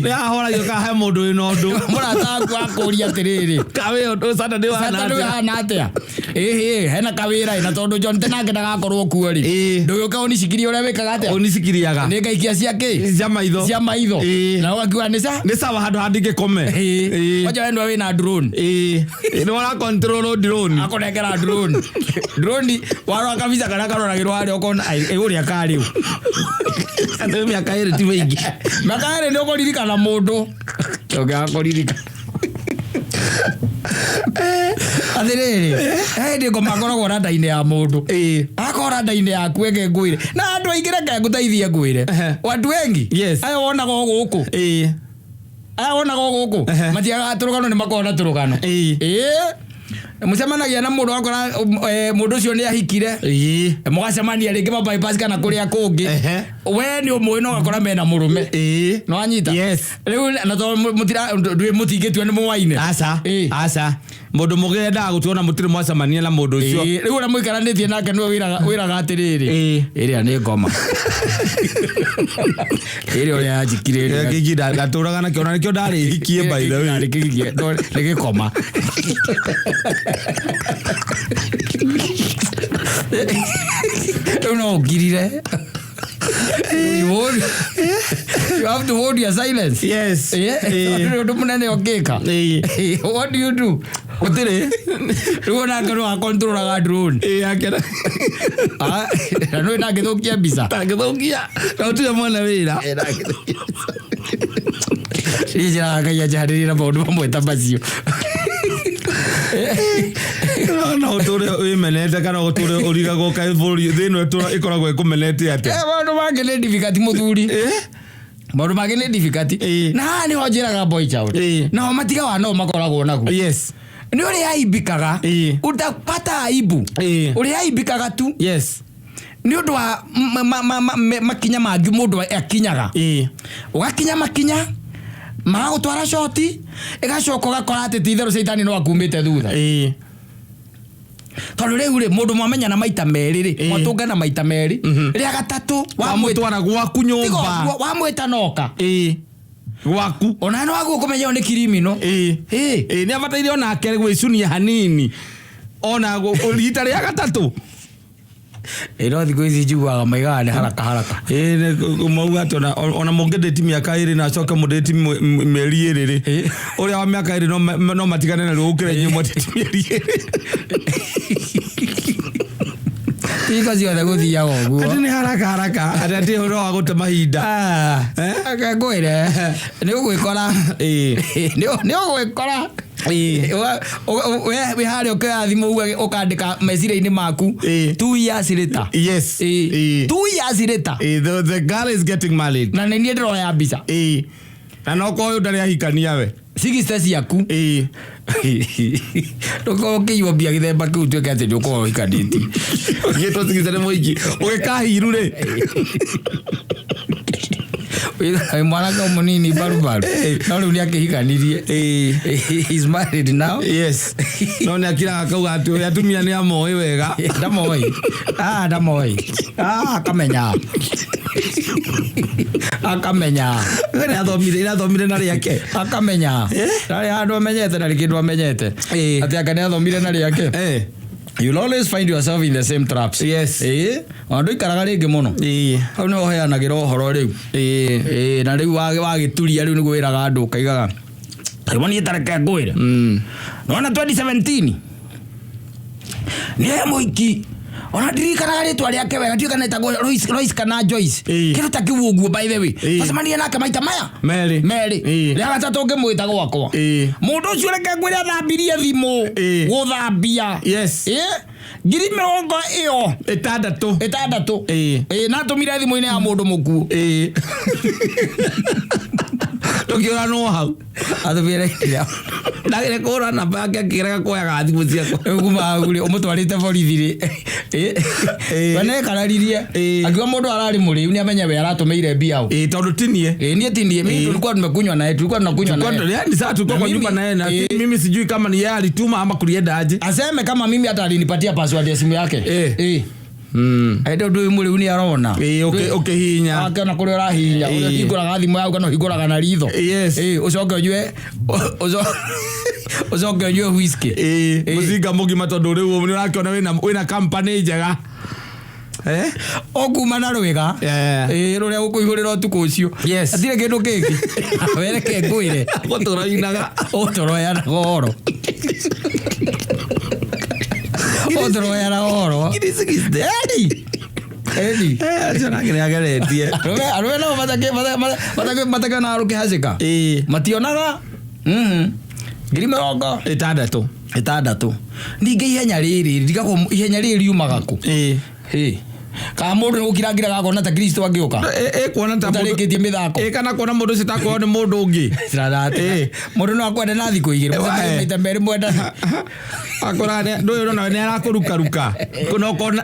Nĩ ahoragio kana he mũndũ wĩna ũndũ. Mũrata waku akũria atĩrĩrĩ, kawĩ ũndũ Saturday wahana Saturday atĩa? hana atĩa? Ĩhĩ, hena kawĩra ĩ, na tondũ John tenake ndagakorwo kuo rĩ, ndũgĩũke ũnicikirie ũrĩa wĩkaga atĩa? Ũnicikiriaga. Nĩ ngaikia cia kĩ? Cia maitho. Cia maitho. Na ũgakiuga nĩ ca Nĩ sawa handũ handingĩkome. Kwanja we nĩwe wĩna drone. Ĩĩ, nĩ wara control drone. Akũnengera drone, drone warora kabica karĩa karoragĩrwo harĩa ũkona ai, ĩ, ũrĩa karĩu. Nĩ mĩaka 2 ti mĩingĩ. Mĩaka 2 nĩ ũkũririkana mũndũ ũngĩaga kũririkana atĩrĩrĩ, he hĩndĩ ngoma akoragwo randa-inĩ ya mũndũ. Akorwo randa-inĩ yaku, eke ngwĩre na andũ aingĩ, reke ngũteithie ngwĩre, watu wengi aya wonaga o gũkũ, aya wonaga o gũkũ matiagaga tũrũgano, nĩ makoragwo na tũrũgano. Ĩĩ, mũcemanagia na mũndũ wakora mũndũ ũcio nĩ ahikire. Mũgacemania rĩngĩ ma bypass kana kũrĩa kũngĩ. We nĩ ũmũĩ no ũgakora mena mũrũme. Nĩ wanyita? Yes. Rĩu na tondũ mũtira ndwĩ mũtingĩtua nĩ mũwaine. Aca. Aca, mũndũ mũgĩ endaga gũtuona mũtirĩ mwacemania na mũndũ ũcio. Ĩĩ, rĩu ũrĩa mũikaranĩtie nake nĩwe wĩraga atĩrĩrĩ, ĩrĩa nĩ ngoma ĩrĩa ũrĩa yanjikire ĩrĩa. Kĩngĩ ndatũraga nakĩo na nĩkĩo ndarĩ hikie, by the way. Ndarĩ kĩhikie, no, nĩ gĩkoma. Rĩu no ũngirire. You have to hold your silence. Nĩ ũndũ mũnene ũngĩka. What do you do? Gũtirĩ. Rĩu onake no akontrolaga drone. Ĩĩ, akena. Ah, na nĩ ndangĩthũkia mbica. Ndangĩthũkia na ũtirĩ mwene wĩra. Niĩ njĩraga Ngai anjehanĩrie na maũndũ mamwe ta macio. No ũtũre wĩmenete kana ũtũre ũrigagwo kaĩ bũrũri thĩ ĩno ĩkoragwo ĩkũmenete atĩa. Maũndũ mangĩ nĩ difficult, mũthuri. Maũndũ mangĩ nĩ difficult. Na haha nĩho njĩraga boy child, nao matiga wa no makoragwo naguo. Nĩ ũrĩa aimbikaga. Utapata aibu. Ũrĩa aimbikaga tu nĩ ũndũ wa makinya mangĩ mũndũ akinyaga. Ũgakinya makinya magagũtwara coti, ĩgacoka ũgakora atĩ ti itherũ caitani no akumĩte thutha. Tondũ rĩu rĩ, mũndũ mwamenyana maita merĩ rĩ, mwatũngana maita merĩ, rĩa gatatũ wamũtwara gwaku tiga nyũmba. ũguo, wamwĩta noka. Ĩĩ, gwaku. Ona no waguo kũmenya ũyũ nĩ kirimino. Ĩĩ, nĩ abataire onake gwĩcunia hanini ona rita rĩa gatatũ. Ĩ, no thikũ ici njiguaga maigaga nĩ haraka haraka. Ĩĩ, mauga atĩ ona mũngĩndĩti mĩaka 2 na acoke mũndĩti mĩeri 2 rĩ, ũrĩa wa mĩaka 2 no matigane na rĩu gũkĩra inyuĩ mwandĩti mĩeri 2. Hingo ciothe gũthiaga ũguo. Atĩ nĩ haraka haraka, atĩ ũhoro wa gũte mahinda. Ah, reke ngwĩre, nĩ ũgwĩkora. Nĩ ũgwĩkora we wĩ harĩa ũkĩoya thimũ uge ũkandĩka meciria-inĩ maku, 2 years later. 2 years later. Ĩĩ, the girl is getting married. Na nĩ niĩ ndĩroya mbica. Na no ko ũyũ ndarĩ ahikania we. 60 ciaku. Ndũkorwo ũkĩiywo mbia gĩthemba kĩu tuĩke atĩ ndũkorwo ũhikanĩtie. Gĩtwo 60 nĩ mũingĩ. Ũgĩkahiru rĩ. Wĩ mwanake mũnini barubaru no rĩu nĩ akĩhikanirie. He's married now. Yes. No nĩ akiraga akauga atĩ ũrĩa atumia nĩ amoĩ wega. Ndamoĩ. Ah, ndamoĩ. Ah, akamenya. Akamenya. Nĩ athomire, irathomire na rĩake. Akamenya. Ndarĩ handũ amenyete, ndarĩ kĩndũ amenyete. Atĩ anga nĩ athomire na rĩake. You'll always find yourself in the same traps. Ona ndũikaraga rĩngĩ mũno. Hau nĩho ũheanagĩra ũhoro rĩu. Na rĩu wagĩturia rĩu nĩguo wĩraga andũ ũkaigaga. Rĩu niĩ ta reke ngwĩre. Nĩwona 2017 nĩ mũiki ona ndirikanaga rĩtwa rĩake wega, ndiũĩ kana etagwo Lois kana Joyce. Kĩndũ ta kĩu ũguo, by the way. Twacemanirie nake maita maya Merĩ. merĩ. Rĩa gatatũ ngĩmwĩta gwakwa. Mũndũ ũcio reke ngwĩre athambirie thimũ. Gũthambia. 60,000 ĩyo 6. 6. Na atũmire thimũ-inĩ ya mũndũ mũkuũ. Tũkĩũranwo hau. Atũmire ira. Ndagĩre kũhũra namba yake akĩrega kuoyaga thimũ ciakwa. Rĩu kuma hau rĩ, ũmũtwarĩte borithi rĩ. We nĩekararirie. Akiuga mũndũ ararĩ mũrĩu nĩ amenye we aratũmĩire mbia ũ. Tondũ ti niĩ. Niĩ ti niĩ. Mimi tulikuwa tumekunywa naye, tulikuwa tunakunywa naye. Yaani sasa tulikuwa kwa Na nyumba mimi- naye na mimi sijui kama ni yeye alituma ama kulienda aje. Aseme kama mimi hata alinipatia password ya simu yake. Ende ũndũ ũyũ mũrĩu nĩ arona. Ũkĩhihinya. Akĩona kũrĩa ũrahihinya. Ũrĩa ũhingũraga thimũ yaku kana ũhingũraga na ritho. Ũcoke ũnyue, ũcoke ũnyue whisky. Mũcinga mũgima tondũ rĩu nĩ ũrakĩona wĩna company njega. Ũkuma na rwĩga. Rũrĩa gũkũihũrĩra ũtukũ ũcio. Hatirĩ kĩndũ kĩngĩ. Wereke ngwĩre. Gũtũroinaga. Ũtũroyanaga ũhoro. Ũtũroyanaga ũhoro. 60. Eni. Eni. Acio nake nĩ ageretie. Arũme nao matakĩonaga rũkĩhacĩka. Mationaga. 60,000. 6. 6. Ningĩ ihenya rĩrĩ, ndigagwo ihenya rĩrĩ riumaga kũ? Kana mũndũ nĩ gũkirangĩra gakona ta Kristo angĩũka. Kuona ta mũndũ- Ũtarĩkĩtie mĩthako. Kana kuona mũndũ ũcio takorwo nĩ mũndũ ũngĩ. Mũndũ no akwende na thikũ igĩrĩ, mũcemanie maita merĩ mwendane. Akora ndũyũ ũrona nĩ arakũrukaruka.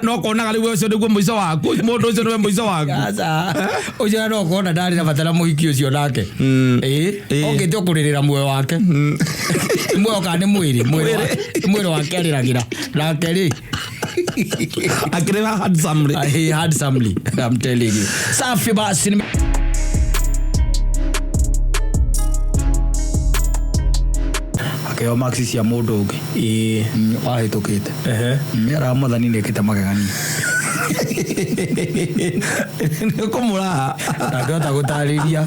No konaga rĩu ũcio nĩguo mũico waku. Mũndũ ũcio nĩwe mũico waku. Aca. Ũcio no kona ndarĩ na bata na mũhiki ũcio nake. Okĩte kũrĩrĩra muoyo wake. Muoyo kana nĩ mwĩrĩ? Mwĩrĩ wake arĩragĩra. Nake rĩ. Akĩrĩra handsomely. He handsomely, I'm telling you. Safi basi. Akĩheo marks cia mũndũ ũngĩ. Wahĩtũkĩte. Mĩara mwathani nĩekĩte magegania. Nĩ ũkũmũraha. Ndangĩhota gũtarĩria.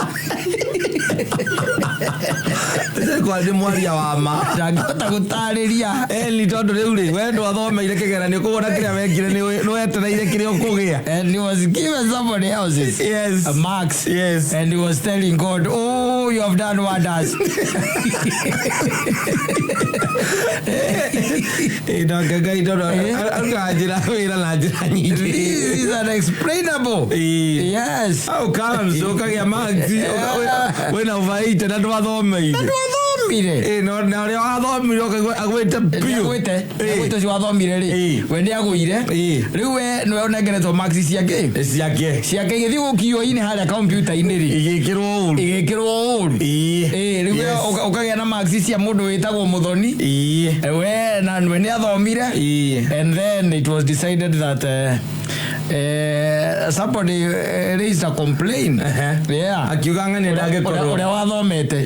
Kwa nĩ mwaria wa ma. Ndangĩhota gũtarĩria. Ni tondũ rĩu rĩ, we ndwathomeire kĩgeranio, koguo na kĩrĩa wekire nĩ wetereire kĩrĩa ũkũgĩa. And he was given somebody else's marks. And he was telling God, oh, you have done wonders. No, Ngai tondũ arutaga njĩra wĩra na njĩra nyingĩ. This is unexplainable. Yes. How comes ũkagĩa marks, wĩna over 80 na ndwathomeire? Ndwathomire. No, na ũrĩa wathomire ũkaigua agwĩte biũ. Agwĩte. Agwĩte ũcio wathomire rĩ. We nĩ agũire. Rĩu we nĩwe ũnengeretwo marks ciake. Ciake. Ciake igĩthiĩ gũkio-inĩ harĩa kompiuta-inĩ rĩ. Igĩkĩrwo ũru. Igĩkĩrwo ũru. Rĩu we ũkagĩa na marks cia mũndũ wĩtagwo Mũthoni. We na we nĩ athomire. And then it was decided that somebody raised a complaint. Yeah. Akiuga ng'ania ndangĩkorwo. Ũrĩa wathomete.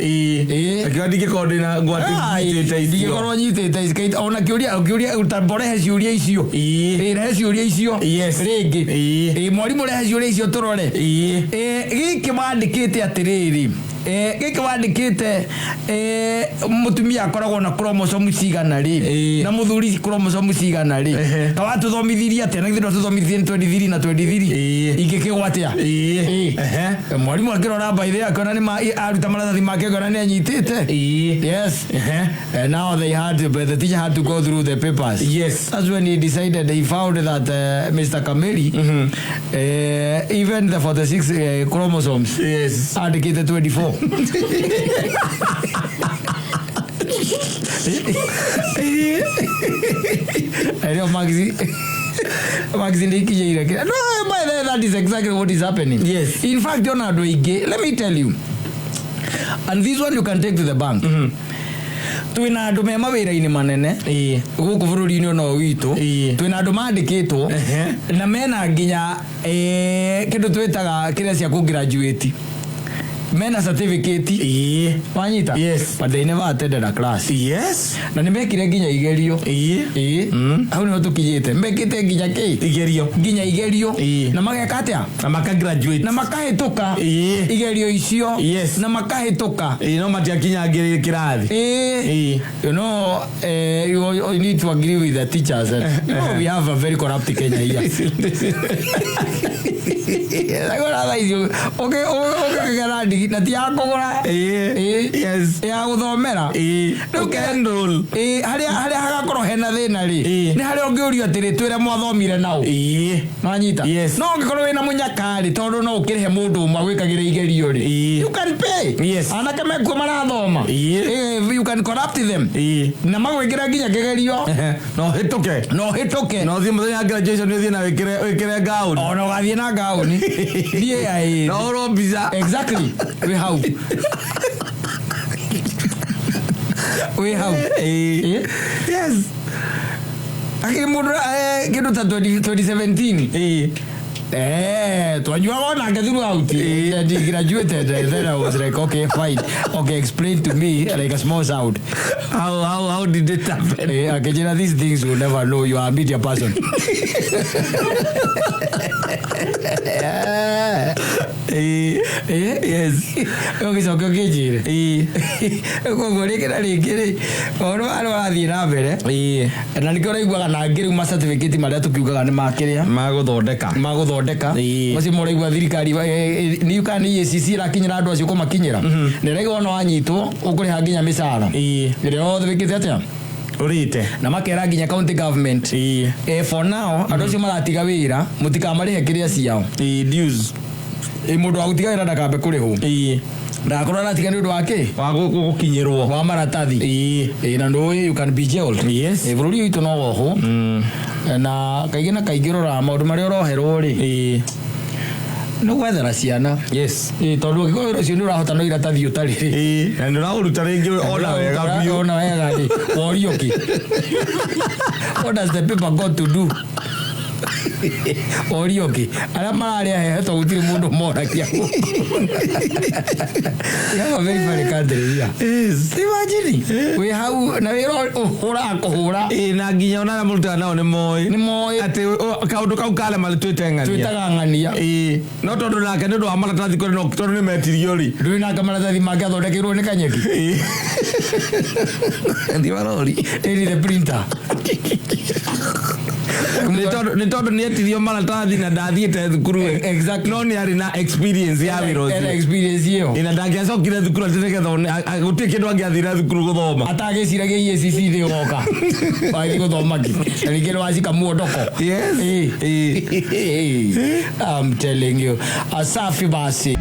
Akiuga ndingĩkorwo ndĩna ngwati nyitĩte icio. Ndingĩkorwo nyitĩte icio. Ona kĩũria, ta rehe ciũria icio. Rehe ciũria icio. Rĩngĩ. Mwarimũ rehe ciũria icio tũrore. Gĩkĩ wandĩkĩte atĩrĩrĩ. Gĩkĩ wandĩkĩte, mũtumia akoragwo na chromosome cigana rĩ? Na mũthuri chromosome cigana rĩ? Ta watũthomithirie atĩa? Na githĩ ndwatũthomithirie nĩ 23 na 23? Ingĩkĩgwa atĩa? Mwarimũ akĩrora by the way, akĩona nĩ aruta maratathi make, akĩona nĩ anyitĩte. Yes. And now they had to, but the teacher had to go through the papers. That's when he decided, he found that Mr. Kameli, even the 46 chromosomes, andĩkĩte 24. Ĩrĩo maxi maxi ndĩikinyĩire kĩra. No, by the way, that is exactly what is happening. Yes. In fact, ona andũ aingĩ, let me tell you, and this one you can take to the bank, twĩna andũ me mawĩra-inĩ manene gũkũ bũrũri-inĩ ũno witũ. Twĩna andũ mandĩkĩtwo na mena nginya kĩndũ twĩtaga kĩrĩa cia kũ-graduate, mena certificate. Wanyita? Yes. But they never attended a class. Na nĩ mekire nginya igerio. Ĩĩ, hau nĩho tũkinyĩte, mekĩte nginya kĩ? Igerio. Nginya igerio. Na mageka atĩa? Na makagraduate. Na makahĩtũka igerio icio. Na makahĩtũka. Ĩĩ, no matiakinyangĩrĩire kĩrathi. Ĩĩ. You need to agree with the teachers that we have a very corrupt Kenya here. Agora thaa icio ũkĩgera ndigi na ti ya kũgũra. Ĩĩ. Ya gũthomera. Ĩĩ, ũkenroll. Ĩĩ, harĩa hagakorwo hena thĩna rĩ, nĩ harĩa ũngĩũrio atĩrĩ, twĩre mwathomire naũ. Wanyita? Yes. No ũngĩkorwo wĩna mũnyaka rĩ, tondũ no ũkĩrĩhe mũndũ ũmwe gwĩkagĩra igerio rĩ, you can pay. Anake mekuo marathoma. Ĩĩ, you can corrupt them na magwĩkĩra nginya kĩgerio. No hĩtũke. Na ũhĩtũke. Na ũthiĩ mũthenya wa graduation, ũthiĩ na wĩkĩre gown. Ona ũgathiĩ na ngaũni niĩ Na ũhũrwo mbica. Exactly, wĩ hau, wĩ hau. Ĩĩ. Ĩĩ. Akĩrĩ mũndũ kĩndũ ta 20 2017. Twanyuaga onake throughout. And he graduated and then I was like, "Okay, fine, okay, explain to me like a small sound." How did it happen? Akĩnjĩra, "These things you never know, you are a media person." Yes. Ũgĩcoka ũkĩnjĩre. Koguo rĩngĩ na rĩngĩ rĩ, ũhoro warĩ warathiĩ na mbere. Na nĩkĩo ũraiguaga na ngĩ rĩu ma certificate marĩa tũkiugaga nĩ makĩrĩa Magũthondeka. Magũthondeka. Macio mũraigua thirikari nĩ kana nĩ EACC ĩrakinyĩra andũ acio kũmakinyĩra, na ĩraigua ona wanyitwo ũkũrĩha nginya mĩcara ĩrĩa yothe wĩkĩte atĩa. Ũrĩte. Na makera nginya county government, for now andũ acio maratiga wĩra mũtikamarĩhe kĩrĩa ciao. Dues. Mũndũ wa gũtiga wĩra ndakambe kũrĩhwo, ndagakorwo aratiga nĩ ũndũ wa kĩ? Wa gũkinyĩrwo. Wa maratathi. Na ndũĩ you can be jailed. Bũrũri ũyũ witũ no wohwo, na kaingĩ na kaingĩ ũroraga maũndũ marĩa ũroherwo rĩ, nĩ gwethera ciana. Tondũ ũngĩkorwo wĩra ũcio nĩ ũrahota no iratathi ũtarĩ rĩ, Na nĩ ũraũruta rĩngĩ ona wega biũ. Ona wega rĩ, worio kĩ? What does the paper got to do? Worio kĩ? Arĩa mararĩa hehe to gũtirĩ mũndũ moragia. We have a very funny country here. Imagine wĩ hau na wĩra ũhũraga kũhũra. Ĩĩ, na nginya ona arĩa mũrutaga nao nĩ moĩ Nĩ moĩ. Atĩ kaũndũ kau karema twĩte ng'ania. Twĩtaga ng'ania. Ĩĩ, no tondũ nake nĩ ũndũ wa maratathi kũrĩ no tondũ nĩ metirio rĩ. Ndũĩ nake maratathi make athondekeirwo nĩ kanyeki. Thiĩ marori. Ĩni the printer. Nĩ tondũ nĩ etirio maratathi na ndathiĩte thukuru we. No nĩ arĩ na experience ya wĩra Ena ũcio. Experience ĩyo. Ĩ, na ndangĩacokire thukuru atĩ nĩgetha gũtirĩ kĩndũ angĩathire thukuru gũthoma. Atagĩciragia EACC thĩ ũgoka wathiĩ gũthoma kĩ, na ningĩ nĩ wacika muondoko. Yes. I'm telling you. Asafi basi.